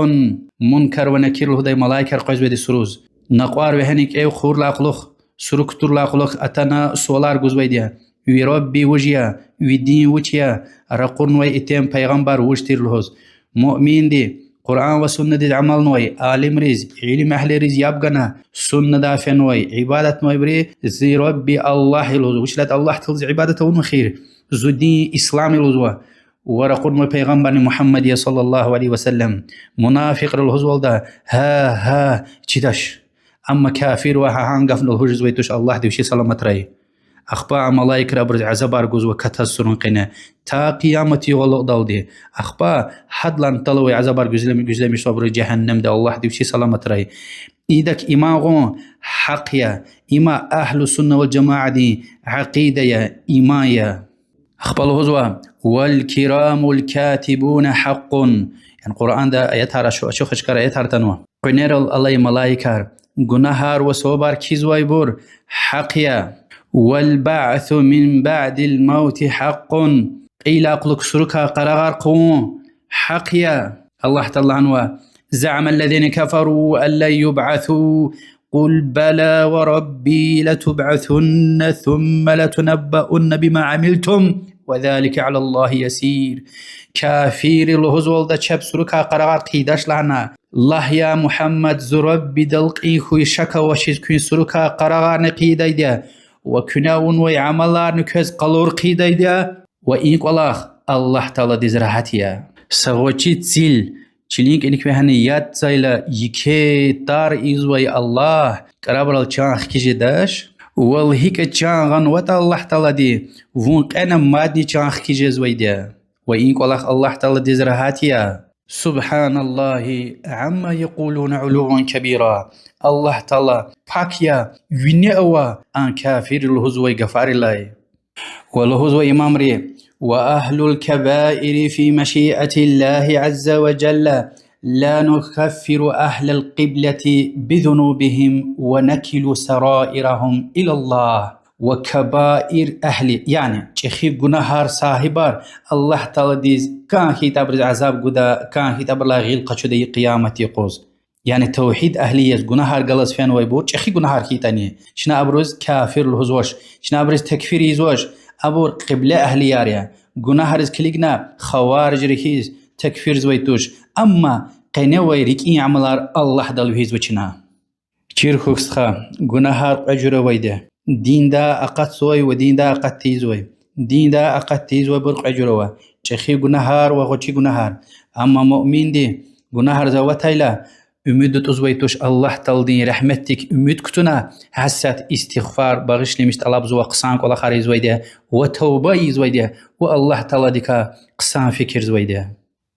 Мункар ва Накир лугьудай малаикар къвезвайди суруз. Накьвар вегьена кӀев хъувурдалай кьулухъ, сура кутурдалай кьулухъ атана суалар гузвайди я: ви Рабби вуж я, ви дин вуч я, ракъурнавай итим пайгъамбар вуж тир лугьуз. Муъминди, Къуръан ва суннадиз амалнавай, алимриз, илим агьлийриз яб гана, суннадай фенвай, ибадатнавайбуруз зи Рабби Аллагь я лугьуз, вучиз лагьайтӀа Аллагь Тааладиз ибадат авунва эхир, зи дин ислам я лугьузва, ва ракъурнавай пайгъамбарни Мугьаммад я صلى الله عليه وسلم. Мунафикьри лугьузвалда: гьа, гьа, чидач. Амма кафир ва гьа-, гьа гафни лугьуз жезвай туш, Аллагьди вичи саламатрай. Ахпа а малаикри абуруз азабар гузва катаз сурун къене, та къиямат югъ алукьдалди. Ахпа гьадлан талавай азабар гуьзлем-, гуьзлемишзава абуруз жегьеннемда, Аллагьди вичи саламатрай. Идак иман гъун гьахъ я. Има أهل السنة والجماعة-дин акъида я, иман я. Ахпа лугьузва: والكرام الكاتبون حق. Яни Къуръанда аятар ачу-, ачух-ашкар аятар атанва. Къуьнерал алай малаикар, гунагьар ва савабар кхьизвайбур гьахъ я. والبعث من بعد الموت حق. Кьейидалай кьулухъ сурукай къарагъар хъувун гьахъ я. Аллагь Таала лагьанва: زعم الذين كفروا أن لن يبعثوا قل بلى وربي لتبعثن ثم لتنبؤن بما عملتم وذلك على الله يسير. Кафирри лугьузвалда чеб сурукай къарагъар хъийидач лагьана. Лагь, я Мугьаммад, зи Раббидал кьин хьуй, шак авачиз куьн сурукай къарагъарни хъийидайди я, ва куьне авунвай амаларни квез къалур хъийидайди я, ва и кӀвалах Аллагь Тааладиз регьят я. Са гъвечӀи цил чилин кӀаник вегьена яд цайла, еке тар ийизвай Аллагь кӀарабрал чан хкиз жедач? Вал гьикӀ чан гъанватӀа Аллагь Таалади, вун кьена мадни чан хкиз жезвайди я. Ва и кӀвалах Аллагь Тааладиз регьят я. سبحان الله عما يقولون علوا كبيرا. Аллагь Таала пак я, вине ава а кафирри лугьузвай гафарилай. Ва лугьузва имамри: وأهل الكبائر في مشيئة الله عز وجل لا نكفر أهل القبلة بذنوبهم ونكل سرائرهم إلى الله. Ва кабаир агьли, яни чӀехи гунагьар сагьибар, Аллагь Тааладиз кӀан хьайитӀа абуруз азаб гуда, кӀан хьайитӀа абурулай гъил къачуда и къиямат юкъуз. Яни тавгьид агьли яз, гунагьар галаз фенвайбур, чӀехи гунагьар хьайитӀани, чна абуруз кафир лугьузвач, чна абуруз такфир ийизвач, абур къибле агьлияр я. Гунагьриз килигна, хаварижри хьиз, такфирзавай туш. Амма къеневай рикӀин амалар Аллагьдал вегьизва чна. Чир хьухь, стха, гунагьар кьве жуьре авайди я: диндай акъатзавай ва диндай акъат тийизвай. Диндай акъат тийизвайбур кьве жуьре ава: чӀехи гунагьар ва гъвечӀи гунагьар. Амма муъминди гунагьриз аватайла, умуд атӀузвай туш Аллагь Тааладин регьметдик умуд кутуна, гьасят истигъфар, багъишламиш тӀалабзава, хъсан кӀвалахар ийизвайди я ва тавба ийизвайди я ва Аллагь Тааладикай хъсан фикирзавайди я.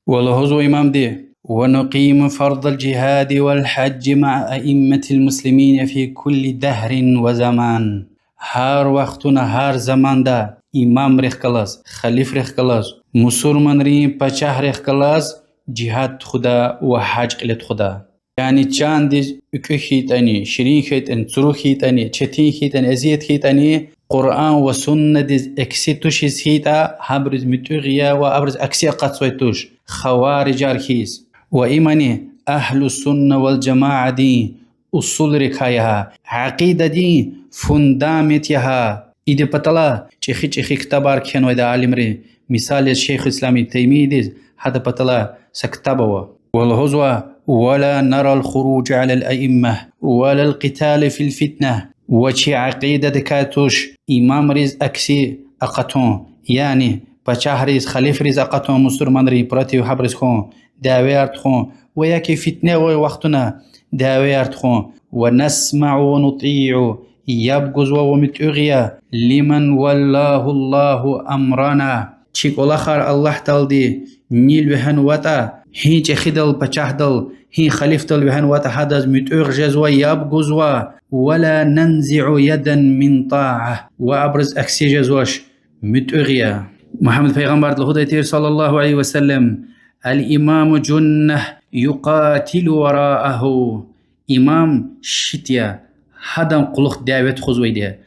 Ва лугьузва имамди: ونقيم فرض الجهاد والحج مع أئمة المسلمين في كل دهر وزمان. Гьар вахтунда, гьар заманда имамрихъ галаз, халифрихъ галаз, мусурманрин пачагьрихъ галаз жигьад тухуда ва гьаж кьиле тухуда. Яни чандиз экуь хьайитӀани, ширин хьайитӀани, цуру хьайитӀани, четин хьайитӀани, эзият хьайитӀани, Къуръан ва Суннадиз акси тушиз хьайитӀа, гьабуруз муьтӀуьгъ я ва абуруз акси акъатзавай туш, хаварижар хьиз. Ва имани أهل السنة والجماعة-дин усулрикай я гьа, акъидадин фундамент я гьа. Идин паталай чӀехи-чӀехи ктабар кхьенвайди алимри, мисал яз, Шейхуль-Ислам Ибн Таймиядиз гьадан паталай са ктаб ава. Ва лугьузва: ولا نرى الخروج على الأئمة ولا القتال في الفتنة. Ва чи акъидадикай туш имамриз акси акъатун, яни пачагьриз, халифриз акъатун, мусурманрин против гьабуруз хьун, дявеяр тухун, ва яки фитне авай вахтунда дявеяр тухун. ونسمع ونطيع яб гузва ва муьтӀуьгъ я, لمن ولاه الله أمرنا, чи кӀвалахар Аллагь Таалади нил вегьенватӀа, гьи чӀехидал, пачагьдал, гьи халифдал вегьенватӀа, гьадаз муьтӀуьгъ жезва, яб гузва, ولا ننزع يدا من طاعة, ва абуруз акси жезвач, муьтӀуьгъ я. Мугьаммад пайгъамбарди лугьудай тир, صلى الله عليه وسلم: الإمام جنة يقاتل وراءه. Имам щит я, гьадан кьулухъ дяве тухузвайди я.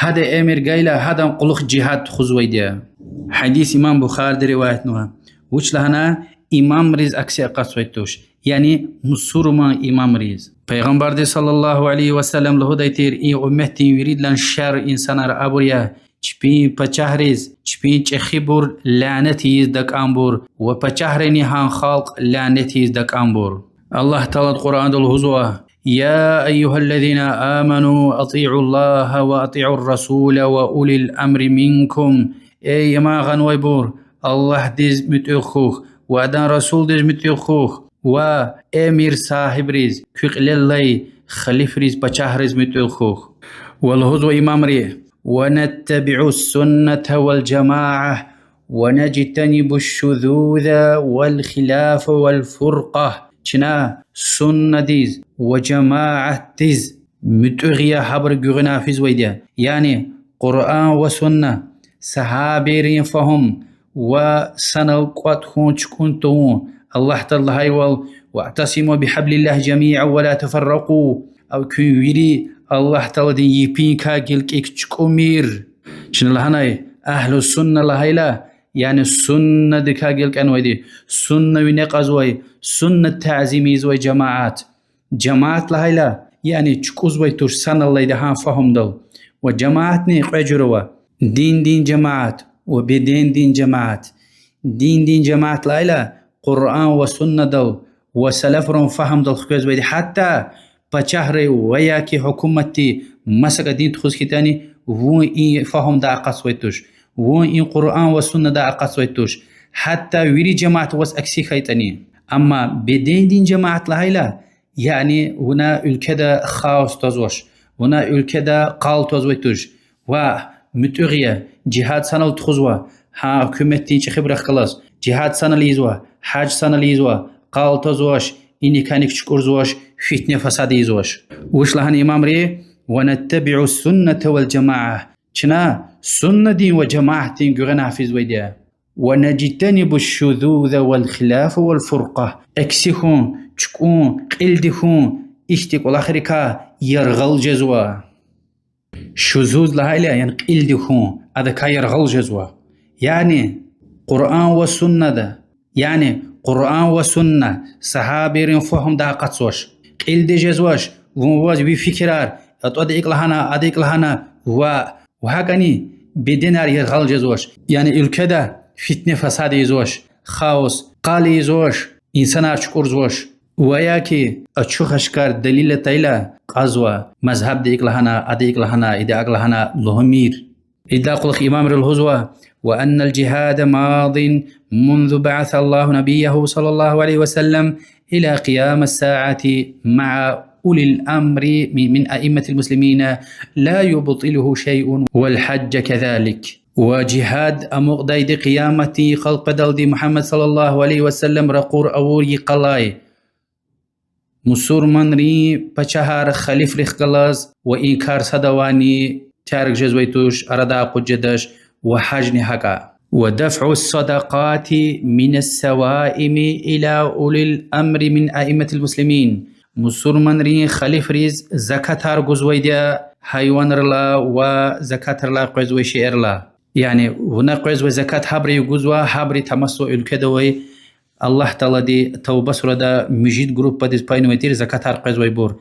Гьада эмир гайила, гьадан кьулухъ жигьад тухузвайди я. Гьадис имам Бухариди риваятнава. Вуч лагьана? Имамриз акси акъатзавай туш, яни мусурман имамриз. Пайгъамбарди صلى الله عليه وسلم лугьудай тир: и умметдин виридалай шар инсанар абур я, чпин пачагьриз, чпин чӀехибур лянет ийиз дакӀанбур ва пачагьрини гьа халкь лянет ийиз дакӀанбур. Аллагь Таалади Къуръанда лугьузва: يا أيها الذين آمنوا أطيعوا الله وأطيعوا الرسول وأولي الأمر منكم. Эй иман гъанвайбур, Аллагьдиз муьтӀуьгъ хьухь ва Адан Расулдиз муьтӀуьгъ хьухь ва эмир сагьибриз, куь кьилеллай халифриз, пачагьриз муьтӀуьгъ хьухь. Ва лугьузва имамри: ونتبع السنة والجماعة ونجتنب الشذوذ والخلاف والفرقة. Чна суннадиз ва жамаатдиз муьтӀуьгъ я, гьабурун гуьгъуьна физвайди я. Яни Къуръан ва сунна, сагьабийрин фагьум ва санал кӀватӀ хьун, чукӀун тавун. Аллагь Таалади лагьайвал: واعتصموا بحبل الله جميعا ولا تفرقوا. Ва куьн вири Аллагь Тааладин йипинкай гилкӀик чукӀумир. Чна лагьанай, агьлу сунна лагьайла, яни суннадикай гилкӀанвайди, сунна вине кьазвай, сунна тазим ийизвай жамаат. Жамаат лагьайла, яни чукӀузвай туш саналлайди гьа фагьумдал. Ва жамаатни кьве жуьре ава: диндин жамаат ва бедендин жамаат. Диндин жамаат лагьайла, Къуръан ва суннадал ва салафрин фагьумдал хквезвайди, гьатта пачагьри ва яки гьукуматди масакӀа дин тухуз хьайитӀани, вун и фагьумдай акъатзавай туш, вун и Къуръан ва суннадай акъатзавай туш, гьатта вири жамаат ваз акси хьайитӀани. Амма бедендин жамаат лагьайла, яни вуна уьлкведа хаос твазвач, вуна уьлкведа къал твазвай туш, ва муьтӀуьгъ я, жигьад санал тухузва, гьа гьукуматдин чӀехибурухъ галаз жигьад санал ийизва, гьаж санал ийизва, къал твазвач, иниканик чукӀурзавач, фитне-фасад ийизвач. Вуч лагьана имамри: ونتبع السنة والجماعة. Чна суннадин ва жамаатдин гуьгъуьна физвайди я. ونجتنب الشذوذ والخلاف والفرقة. Акси хьун, чукӀун, кьилди хьун, ихьтин кӀвалахрикай яргъал жезва. Шузуз лагьайла, яни кьилди хьун, адакай яргъал жезва. Яни Къуръан ва суннада, яни Къуръан ва сунна, сагьабийрин фагьумдай акъатзавач, кьилди жезвач, вун ваз ви фикирар, атӀада икӀ лагьана, ада икӀ лагьана, ва, ва гьакӀни беденар яргъал жезвач. Яни уьлкведа фитне-фасад ийизвач, хаос, къал ийизвач, инсанар чукӀурзавач. Ва яки ачух-ашкар далил атайла кьазва, мазгьабди икӀ лагьана, ада икӀ лагьана, ида акӀ лагьана лугьумир. Ида кьулухъ имамри лугьузва: وأن الجهاد ماض منذ بعث الله نبيه صلى الله عليه وسلم إلى قيام الساعة مع أولي الأمر من أئمة المسلمين لا يبطله شيء والحج كذلك. Ва жигьад амукьдайди къияматдин йикъал къведалди, Мугьаммад صلى الله عليه وسلم ракъур авур йикъалай, мусурманрин пачагьар, халифрихъ галаз ва и кар садавайни терг жезвай туш, арадай акъуд жедач, ва гьажни гьакӀа. ودفع الصدقات من السوائم إلى أولي الأمر من أئمة المسلمين. Мусурманрин халифриз закатар гузвайди я гьайванрилай ва закатрилай къвезвай шейэрилай. Яни вуна къвезвай закат гьабурив гузва, гьабуру тамасзава уьлкведа авай, Аллагь Таалади Тавба сурада муьжуьд группадиз пайнавай тир закатар къвезвайбур.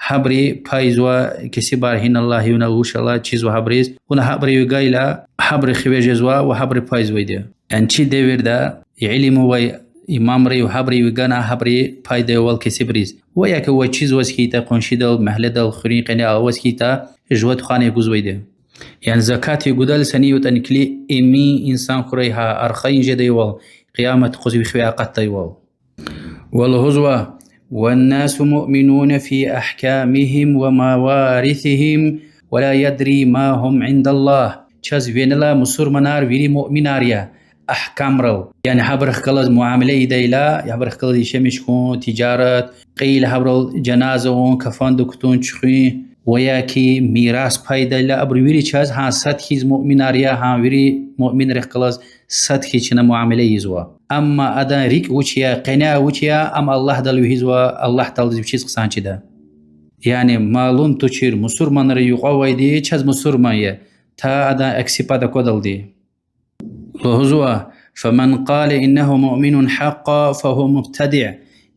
Гьабуру пайзава кесибар, гьиналлай, гьинал вуч ала, чизва гьабуруз. Вуна гьабурив гайила, гьабуру хиве жезва ва гьабуру пайзавайди я. Яни чи девирда илим авай имамрив гьабурив гана, гьабуру пайдайвал кесибриз. Ва яки ваз чизваз хьайитӀа, къуншидал, мягьледал, хуьруьн къене аваз хьайитӀа, жува тухвана гузвайди я. Яни закат гудайла сани ятӀани килиг, эмин инсан хьурай гьа, архайин жедайвал, къиямат юкъуз ви хиве акъатдайвал. Ва лугьузва: والناس مؤمنون في أحكامهم ومواريثهم ولا يدري ما هم عند الله. Чаз винелай мусурманар вири муъминар я агькамрал. Яни гьабурухъ галаз муамиле ийидайла, гьабурухъ галаз яшамиш хьун, тижарат, кьейила гьабурал жаназа авун, кафанда кутун, чуьхуьн, ва яки мирас пайдайла, абур вири чаз гьа сад хьиз муъминар я, гьа вири муъминрихъ галаз сад хьиз чна муамиле ийизва. Амма адан рикӀ вуч я, къене вуч я, ам Аллагьдал вегьизва, Аллагь Тааладиз вичиз хъсан чида. Яни малум тушир, мусурманрин юкьва авайди чаз мусурман я, та адан акси пад аквадалди. Лугьузва: فمن قال إنه مؤمن حقا فهو مبتدع.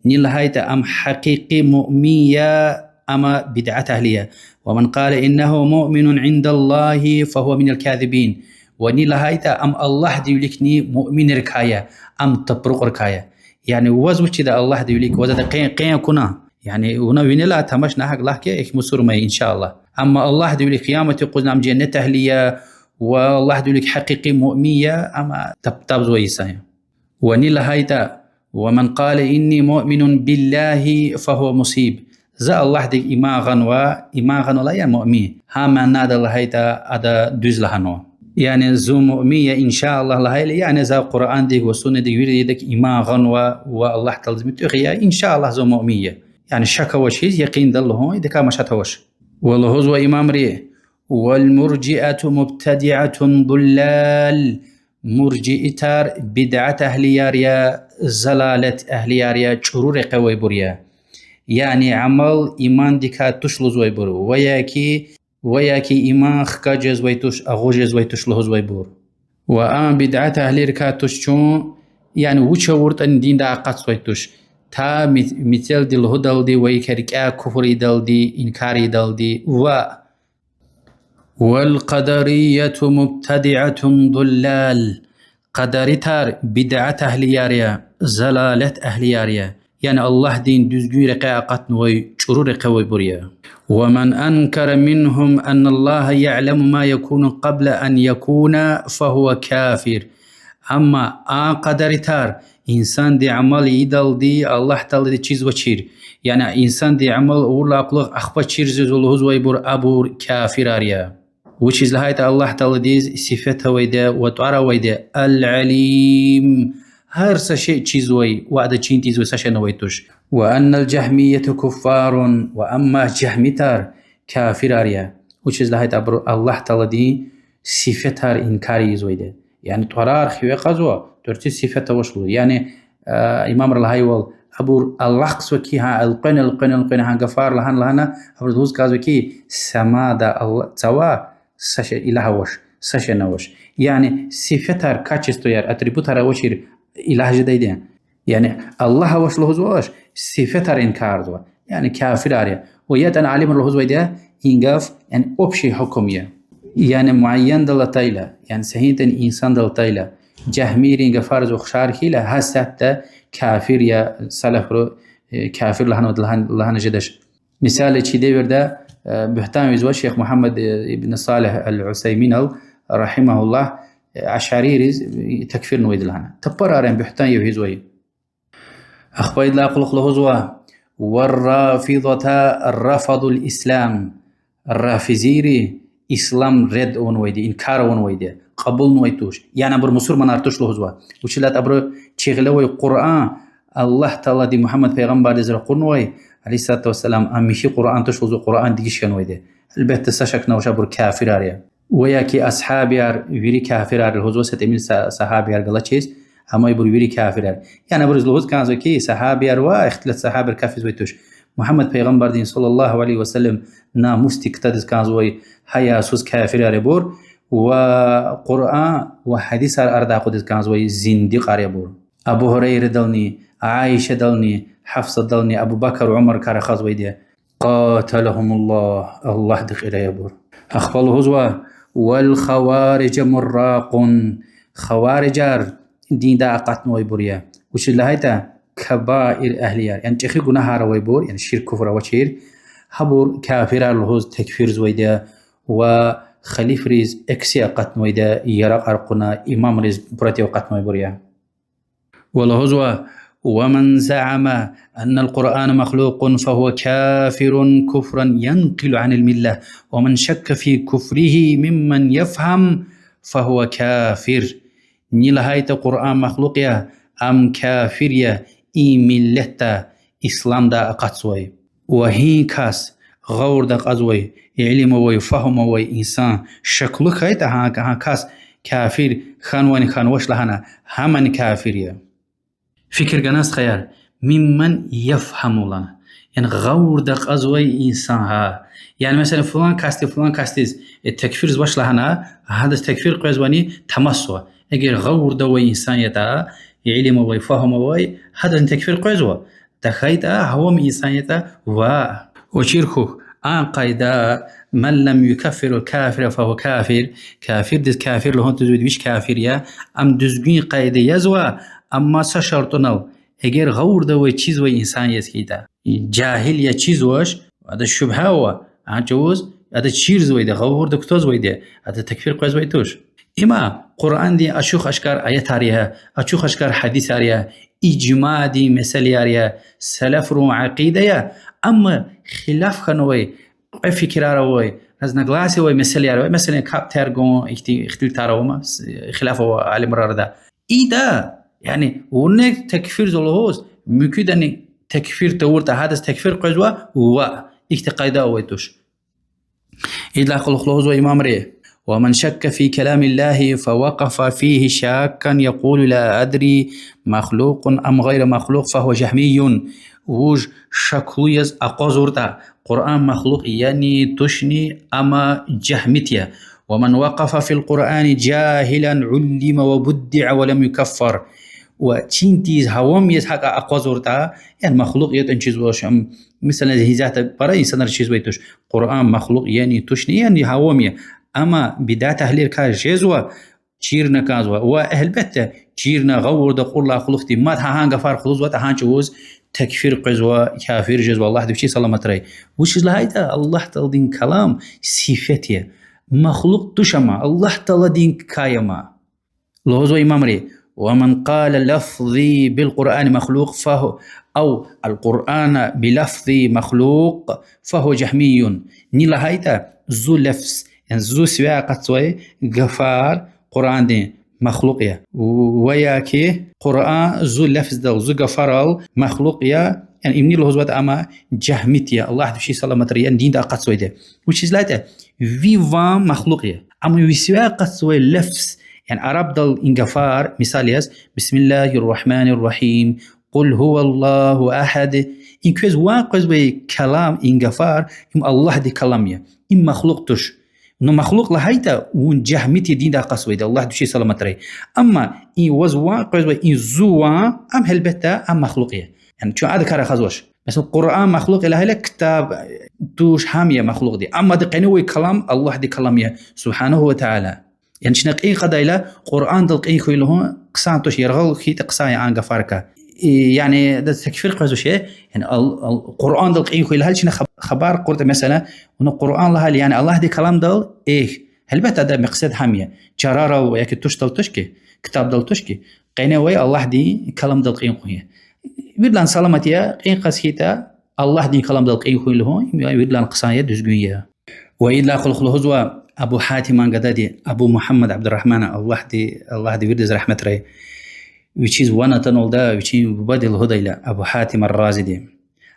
Ни лагьайтӀа ам гьакъикъи муъмин я, ам бидат агьли я. ومن قال إنه مؤمن عند الله فهو من الكاذبين. Ва ни лагьайтӀа ам Аллагьдин виликни муъминрикай я, ам тапрукьрикай я. Яни ваз вучида Аллагьдин вилик, ваз ада къен, къен акуна? Яни вуна винелай тамаш, нагьакӀ лагь хьи, эхь, мусурман я, إن شاء الله. Амма Аллагьдин вилик къиямат юкъузни ам женнет агьли я, ва Аллагьдин вилик гьакъикъи муъмин я, ам тапдавзавай инсан я. Ва ни лагьайтӀа: ومن قال إني مؤمن بالله فهو مصيب. За Аллагьдик иман гъанва, иман гъанвайла, яни муъмин, гьа манада лагьайтӀа, ада дуьз лагьанва. Яни зун муъмин я, إن شاء الله, лагьайла, яни за Къуръандик ва Суннадик виридак иман гъанва ва Аллагь Тааладиз муьтӀуьгъ я, إن شاء الله, зун муъмин я. Яни шак авачиз якъинда лугьун, идакай машат авач. Ва лугьузва имамри: والمرجئة مبتدعة ضلال. Муржиитар бидат агьлияр я, залалат агьлияр я, чӀуру рекье авайбур я. Яни амал имандикай туш лугьузвайбур, ва яки, ва яки иман хкаж жезвай туш, агъуз жезвай туш лугьузвайбур. Ва а бидат агьлийрикай туш чун, яни вуч авуртӀани диндай акъатзавай туш. Та ми-, мецелди лугьудалди ва яки рикӀяй куфр ийидалди, инкар ийидалди ва والقدرية مبتدعة ضلال. Къадаритар бидат агьлияр я, залалат агьлияр я. Яни Аллагьдин дуьзгуьн рекьяй акъатнавай, чӀуру рекье авайбур я. ومن أنكر منهم أن الله يعلم ما يكون قبل أن يكون فهو كافر. Амма а къадаритар, инсандин амал ийидалди Аллагь Таалади чизвачир, яни инсандин амал авурдалай кьулухъ ахпа чир жезва лугьузвайбур, абур кафирар я. Вучиз лагьайтӀа Аллагь Тааладиз сифет авайди ва тӀвар авайди العليم, гьар са шей чизвай ва ада чин тийизвай са шейни авай туш. وأن الجهمية كفار, ва амма жагьмитар кафирар я. Вучиз лагьайтӀа абуру Аллагь Тааладин сифетар инкар ийизвайди. Яни тӀварар хиве кьазва, тӀварциз сифет авач лугьуз. Яни, а, имамри лагьайвал, абур алахъзава хьи, гьа, элкъвена, элкъвена, элкъвена гьа гафар лагьана, лагьана, абуруз лугьуз кӀанзава хьи, самада Алла-, цава са шей, илагь авач, са шейни авач. Яни сифетар, качествояр, атрибутар авачир илагь жедайди я. Яни Аллагь авач лугьузвач, сифетар инкарзава. Яни кафирар я. Ва ятӀани алимри лугьузвайди я, и гаф, яни общий гьукум я. Яни муайяндал атайла, яни са гьинтӀани инсандал атайла, жагьмийрин гафариз ухшар хьайила, гьасятда кафир я, салафри, э, кафир лагьанвайди лагьан-, лагьана жедач. Мисал яз, чи девирда, э, буьгьтан ийизва шейх Мугьаммад, э, ибн Салигь ал-Усайминал, رحمه الله, э, ашарийриз, э, такфирнавайди лагьана. Тапарарин буьгьтан я ийизвай. Ахпа идалай кьулухъ лугьузва: والرافضة رفضوا الإسلام. Рафизийри ислам ред авунвайди, инкар авунвайди, кьабулнавай туш. Яни абур мусурманар туш лугьузва. Вучиз лагьайтӀа абуру чи гъиле авай Къуръан, Аллагь Таалади Мугьаммад пайгъамбардиз ракъурнавай, عليه الصلاة والسلام, ам михьи Къуръан туш лугьузва, Къуръан дегиш хьанвайди. Гьелбетда, са шакни авач, абур кафирар я. Ва яки асгьабияр вири кафирар лугьузва, са тӀимил са-, сагьабияр галачиз, амма ибур вири кафирар. Яни абуруз лугьуз кӀанзава хьи, сагьабияр ва ихтилат сагьабияр кафизвай туш. Мугьаммад пайгъамбардин, صلى الله عليه وسلم, намусдик кутадиз кӀанзавай гьаясуз кафирар я абур, ва Къуръан ва гьадисар арадай акъудиз кӀанзавай зиндикьар я абур. Абу Гьурайрадални, Аишадални, Гьафсадални, Абу Бакр, Умаракай рахазвайди я. قاتلهم الله, Аллагьди кьирай абур. Ахпа лугьузва: والخوارج مراق. Хаварижар диндай акъатнавайбур я. Вучиз лагьайтӀа кабаир агьлияр, яни чӀехи гунагьар авайбур, яни ширк, куфр авачир, гьабур кафирар лугьуз такфирзавайди я ва халифриз акси акъатнавайди я, яракьар кьуна, имамриз против акъатнавайбур я. Ва лугьузва: ومن زعم أن القرآن مخلوق فهو كافر كفرا ينقل عن الملة، ومن شك في كفره ممن يفهم فهو كافر. Ни лагьайтӀа Къуръан махлукь я, ам кафир я, и миллетда, исламда акъатзавай. Ва гьи кас гъавурда акьазвай, илим авай, фагьум авай инсан шаклу хьайитӀа, гьа, гьа кас кафир хьанвани хьанвач лагьана, гьамни кафир я. Фикир гана, стхаяр, ممن يفهم лагьана. Яни гъавурда акьазвай инсан гьа. Яни, месела, флан касди флан касдиз, э, такфирзавач лагьана, гьадаз такфир къвезвани тамасзава. Эгер гъавурда авай инсан ятӀа, илим авай, фагьум авай, гьадазни такфир къвезва. ТахьайтӀа гьавам инсан ятӀа, ва. Ва чир хьухь, а къайда, من لم يكفر الكافر فهو كافر, кафирдиз кафир лугьун тузвайди вич кафир я, ам дуьзгуьн къайда язва, амма са шартӀунал, эгер гъавурда авай чизвай инсан яз хьайитӀа. Жагьил я, чизвач, ада шубгьа ава, а чӀавуз, ада чирзавайди, гъавурда кутазвайди, ада такфир къвезвай туш. Има Къуръандин ачух-ашкар аятар я, ачух-ашкар гьадисар я, ижмадин месэлаяр я, салафрин акъида я, амма хилаф хьанвай, кьве фикирар авай, разногласия авай месэлаяр авай, месела, капӀ тергун, ихьтин ихтилатар ава ма, с-, хилаф ава алимрин арада. Ида, яни, вуна такфирзава лугьуз, муькуьдани такфир тавуртӀа, гьадаз такфир къвезва, ва, ихьтин къайда авай туш. Идалай кьулухъ лугьузва имамри: ومن شك في كلام الله فوقف فيه شاكا يقول لا أدري مخلوق أم غير مخلوق فهو جهمي. Вуж шаклу яз акъвазуртӀа, Къуръан махлукь яни тушни, ам жагьмит я. ومن وقف في القرآن جاهلا علم وبدع ولم يكفر. Ва чин тийиз, гьавам яз гьакӀа акъвазуртӀа, яни махлукь ятӀани чизвач, ам, месела, гьизата пара инсанар чизвай туш, Къуръан махлукь яни тушни, яни гьавам я. Амма бидат агьлийрикай жезва, чирна кӀанзава. Ва гьелбетда, чирна, гъавурда акьурла кьулухъди мад гьа гьа гафар къалурзаватӀа, гьа чӀавуз такфир къвезва, кафир жезва, Аллагьди вичи саламатрай. Вучиз лагьайтӀа Аллагь Тааладин калам сифет я. Махлукь туш ам, Аллагь Тааладикай я ам. Лугьузва имамри: ومن قال لفظي بالقرآن مخلوق فهو، أو القرآن بلفظي مخلوق فهو جهمي. Ни лагьайтӀа зи лафз, яни зи сивяй акъатзавай гафар Къуръандин махлукь я, ва я ки Къуръан зи лафздал, зи гафарал махлукь я, яни им ни лугьузватӀа, ам жагьмит я, Аллагьди вичи саламатрай, яни диндай акъатзавайди. Вучиз лагьайтӀа ви ван махлукь я. Амма ви сивяй акъатзавай лафз, яни арабдал и гафар, мисал яз, بسم الله الرحمن الرحيم, قل هو الله أحد, и квез ван къвезвай калам, и гафар, им Аллагьдин калам я. Им махлукь туш. Ну, махлукь лагьайтӀа, вун жагьмит я, диндай акъатзавайди, Аллагьди вичи саламатрай. Амма и ваз ван къвезвай и зи ван, ам гьелбетда, ам махлукь я. Яни чун адакай рахазвач. Месела, Къуръан махлукь я лагьайла, ктаб туш, гьам я махлукьди. Амма адан къене авай калам Аллагьдин калам я, سبحانه وتعالى. Яни чна кьин кьадайла, Къуръандал кьин хьуй лугьун хъсан туш, яргъал хьайитӀа хъсан я а гафарикай. И, яни адаз такфир къвезвач, яни ал-, ал-, Къуръандал кьин хьуй лагьайла, чна хаб-, хабар кьуртӀа, месела, вуна Къуръан лагьайла, яни Аллагьдин каламдал, эхь. Гьелбетда, адан мекьсед гьам я. Чарарал ва яки тушдал туш хьи, ктабдал туш хьи, къене авай Аллагьдин каламдал кьин хьун я. Виридалай саламат я, кьин кьаз хьайитӀа, Аллагьдин каламдал кьин хьуй лугьун, виридалай хъсан я, дуьзгуьн я. Ва идалай кьулухъ лугьузва Абу Гьатиман гадади, Абу Мугьаммад Абдуррагьмана, Аллагьди, Аллагьди виридаз рагьмет гурай, вичиз ван атаналда, вичин бубади лугьудайла, Абу Гьатим ар-Разиди: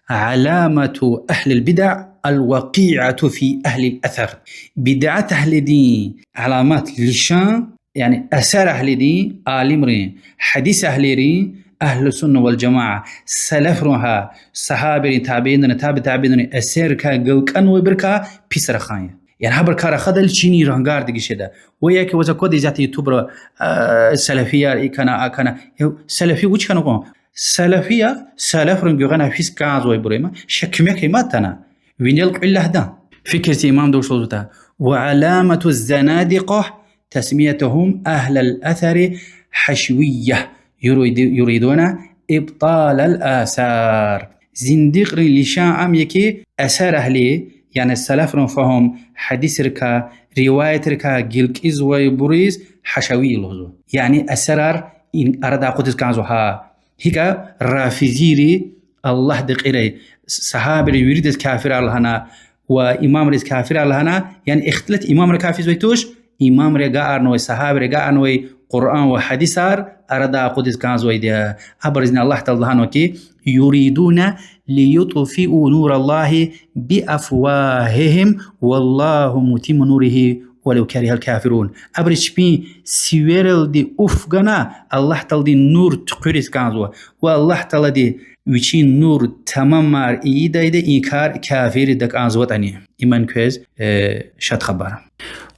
علامة أهل البدع الوقيعة في أهل الأثر. Бидат агьлидин аламат, лишан, яни асар агьлидин, алимрин, гьадис агьлийрин, أهل السنة والجماعة, салафрин, гьа, сагьабийрин, табиинрин, таби табиинрин асаррикай галкӀанвайбурукай пис рахун я. Яни гьабурукай рахадайла чинин рангар дегиш жеда. Ва яки ваз аквада исятда ютубра, а, салафияр и хьана, а хьана. Э, салафи вуч хьана кьван? Салафияр салафрин гуьгъуьна физ кӀанзавайбур я ма, ша куьмек ийиман атана. Винел кьвед лагьана. Фикир це, имам душ лугьузватӀа: وعلامة الزنادقة تسميتهم أهل الأثر حشوية, يريد-، يريدون إبطال الآثار. Зиндикьрин лишан ам я ки, асар агьли, яни салафрин фагьум, гьадисрикай, риваятрикай галкӀизвайбуруз гьашави лугьузва. Яни асарар и арадай акъудиз кӀанзава гьа. ГьикӀ рафизийри Аллагьдин кьирай, сагьабийри виридаз кафирар лагьана ва имамриз кафирар лагьана, яни ихтилат имамри кафирзавай туш, имамри агакьарнавай, сагьабийри агакьарнавай Къуръан ва гьадисар арадай акъудиз кӀанзавайди я. Абурузни Аллагь Таала лагьанва хьи, يريدون ليطفئوا نور الله بأفواههم والله متم نوره ولو كره الكافرون. Абуру чпин сивералди уф гана, Аллагь Тааладин нур туькьуьриз кӀанзава. Ва Аллагь Таалади вичин нур тамамар ийидайди я, и кар кафирри такӀанзаватӀани. Иман квез, э, шад хабар.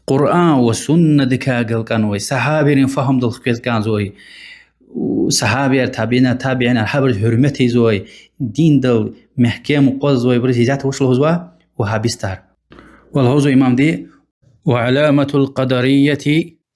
Къуръан ва суннадикай галкӀанвай, сагьабийрин фагьумдал хквез кӀанзавай, сагьабияр, табиинар, табиинар, гьабуруз гьуьрмет ийизвай, диндал мягькем акъвазнавайбуруз гьисятда вуч лугьузва? Вагьабистар. Ва лугьузва имамди: وعلامة القدرية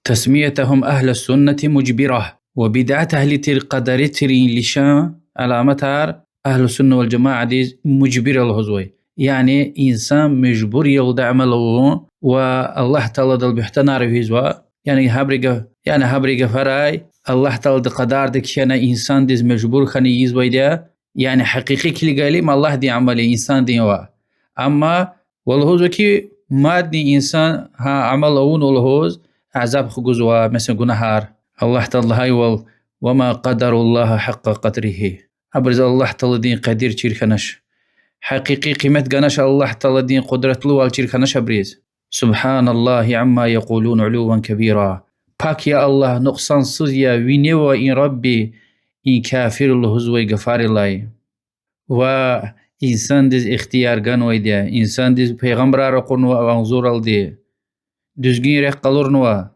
تسميتهم أهل السنة مجبرة. Ва бидат агьли тир къадарийрин лишан, аламатар, агьлу сунна вал жамаадиз мужбир я лугьузвай. Яни инсан мажбур я лугьуда амал авун ва Аллагь Тааладал буьгьтанар вегьизва. Яни гьабуру га-, яни гьабурун гафарай, Аллагь Таалади къадарда кхьена инсандиз мажбур хьана ийизвайди я. Яни гьакъикъи килигайла им Аллагьдин амал я, инсандин ваъ. Амма ва лугьузва хьи, мадни инсан гьа амал авунва лугьуз азаб хгузва, месела, гунагьар. Аллагь Таалади лагьайвал: وما قدروا الله حق قدره. Абуруз Аллагь Тааладин къадир чир хьанач. Гьакъикъи къимет ганач Аллагь Тааладин къудратлувал чир хьанач абуруз. سبحان الله عما يقولون علوا كبيرا. Пак я Аллагь, нукьсансуз я, вине ава и Рабби и кафир лугьузвай гафарилай. Ва инсандиз ихтияр ганвайди я, инсандиз пайгъамбарар ракъурнава агъзуралди, дуьзгуьн рехъ къалурнава,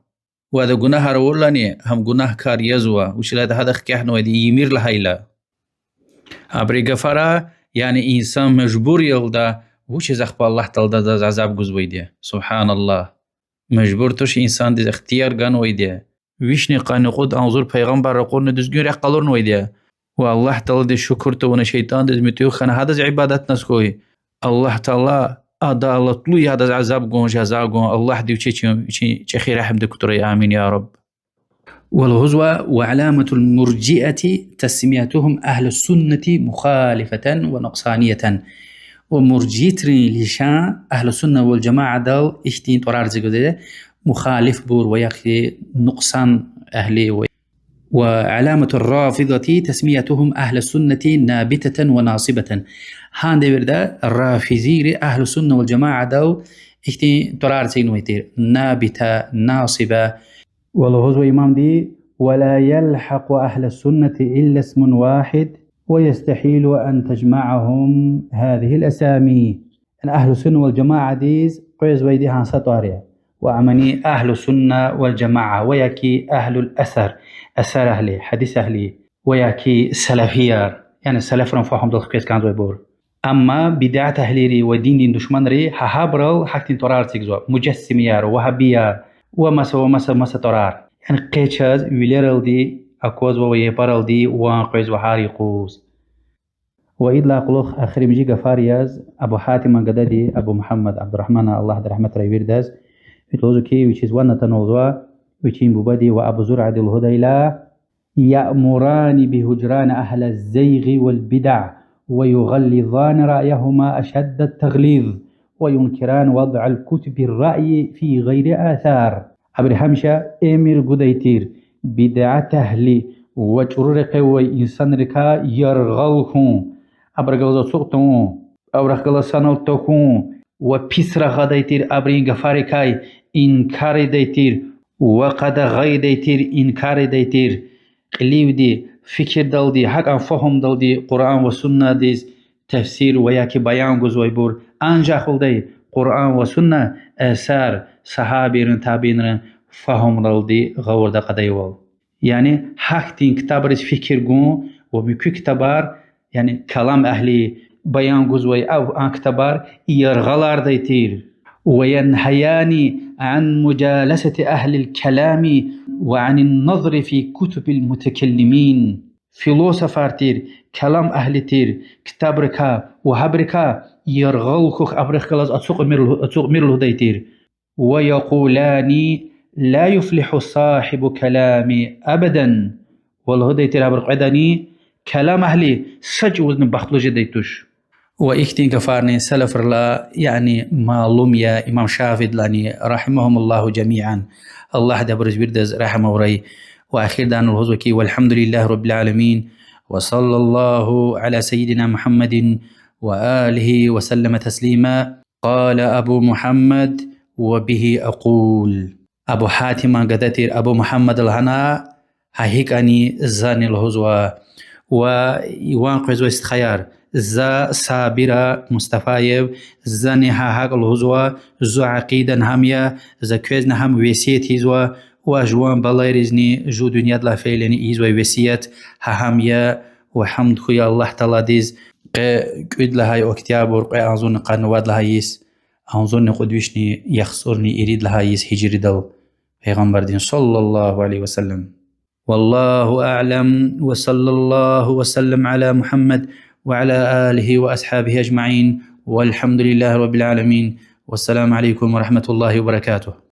ва ада гунагьар авурлани, гьам гунагькар язва, вучиз лагьайтӀа гьада хкягънавайди я ийимир лагьайла. Абурун гафара, яни инсан мажбур я лугьуда, вучиз ахпа Аллагь Таалади адаз азаб гузвайди я. سبحان الله. Мажбур туш инсандиз ихтияр ганвайди я. Вишни къанни кьуд агъзур пайгъамбар ракъурна дуьзгуьн рехъ къалурнавайди я. Ва Аллагь Тааладиз шукур тавуна шейтӀандиз муьтӀуьгъ хьана гьадаз ибадат ийиз хьуй. Аллагь Таала адалатлу я гьадаз азаб гун, жаза гун, Аллагьди вичи чи-, вичин чӀехи регьимдик кутурай, амин, я Рабб. Ва лугьузва: وعلامة المرجئة تسميتهم أهل السنة مخالفة ونقصانية. Ва муржитрин лишан агьлу сунна вал жамаадал ихьтин тӀварар эцигзавайди я, мухалифбур ва яки нукьсан агьли ва وعلامة الرافضة تسميتهم أهل السنة نابتة وناصبة. Гьа девирда рафизийри агьлу сунна вал жамаадал ихьтин тӀварар эцигнавай тир: набита, насиба. Ва лугьузва имамди: ولا يلحق أهل السنة إلا اسم واحد ويستحيل أن تجمعهم هذه الأسامي. Яни агьлу сунна вал жамаадиз къвезвайди гьа са тӀвар я. Ва амани агьлу сунна вал жамаа ва яки агьлул асар, асар агьли, гьадис агьли, ва яки салафияр, яни салафрин фагьумдал хквез кӀанзавайбур. Амма бидат агьлийри ва диндин душманри гьа гьабурал гьахьтин тӀварар эцигзава: мужассимияр, вагьабияр ва маса, ва маса, маса тӀварар. Яни къе чаз вилералди аквазва ва япаралди ван къвезва гьар юкъуз. Ва идалай кьулухъ эхиримжи гафар яз Абу Гьатиман гадади, Абу Мугьаммад Абдуррагьмана, Аллагьди рагьметрай виридаз, вичи лугьузва хьи, вичиз ван атанва лугьузва вичин бубади ва Абу Зуръади лугьудайла: يأمران بهجران أهل الزيغ والبدع ويغلظان رأيهما أشد التغليظ وينكران وضع الكتب الرأي في غير آثار. Абуру гьамиша эмир гудай тир бидат агьли ва чӀуру рекье авай инсанрикай яргъал хьун, абурухъ галаз ацукь тавун, абурухъ галаз санал тахьун ва пис рахадай тир, абурун гафарикай инкар ийидай тир ва къадагъа ийидай тир, инкар ийидай тир. Кьиливди, фикирдалди, гьакӀан фагьумдалди Къуръан ва суннадиз тафсир ва яки баян гузвайбур анжах лугьудай Къуръан ва сунна асар, сагьабийрин, табиинрин фагьумралди гъавурда кьадайвал. Яни гьахьтин ктабриз фикир гун ва муькуь ктабар, яни калам агьли баян гузвай а, а ктабар яргъалардай тир. وينهيان عن مجالسة أهل الكلام وعن النظر في كتب المتكلمين. Философар тир, калам агьли тир ктабрикай ва гьабурукай яргъал хьухь, абурухъ галаз ацукьмир лугь-, ацукьмир лугьудай тир. ويقولان: لا يفلح صاحب الكلام أبدا. Ва лугьудай тир абуру кьведани: калам агьли са чӀавузни бахтлу жедай туш. Ва ихьтин гафарни салафрилай, яни, малум я, имам Шафиидилайни, رحمهم الله جميعا, Аллагьди абуриз виридаз регьим авурай. Ва ахирдай лугьузва хьи: والحمد لله رب العالمين، وصلى الله على سيدنا محمد وآله وسلم تسليما. قال أبو محمد: وبه أقول. Абу Гьатиман гада тир Абу Мугьаммада лагьана: гьа гьикӀани зани лугьузва. Ва ван къвезвай стхаяр, за Сабир Мустафаев, зани гьа гьакӀ лугьузва, зи акъида гьам я, за квезни гьам весият ийизва, ва жуван балайризни жув дуьньядилай фейилани ийизвай весият гьа гьам я, ва гьамд хьуй Аллагь Тааладиз, къе кӀуьд лагьай октябрь, кьве агъзурни къанни вад лагьай йис, агъзурни кьуд вишни яхцӀурни ирид лагьай йис гьижридал, Пайгъамбардин صلى الله عليه وسلم. والله أعلم، وصلى الله وسلم على محمد وعلى آله وأصحابه أجمعين، والحمد لله رب العالمين، والسلام عليكم ورحمة الله وبركاته.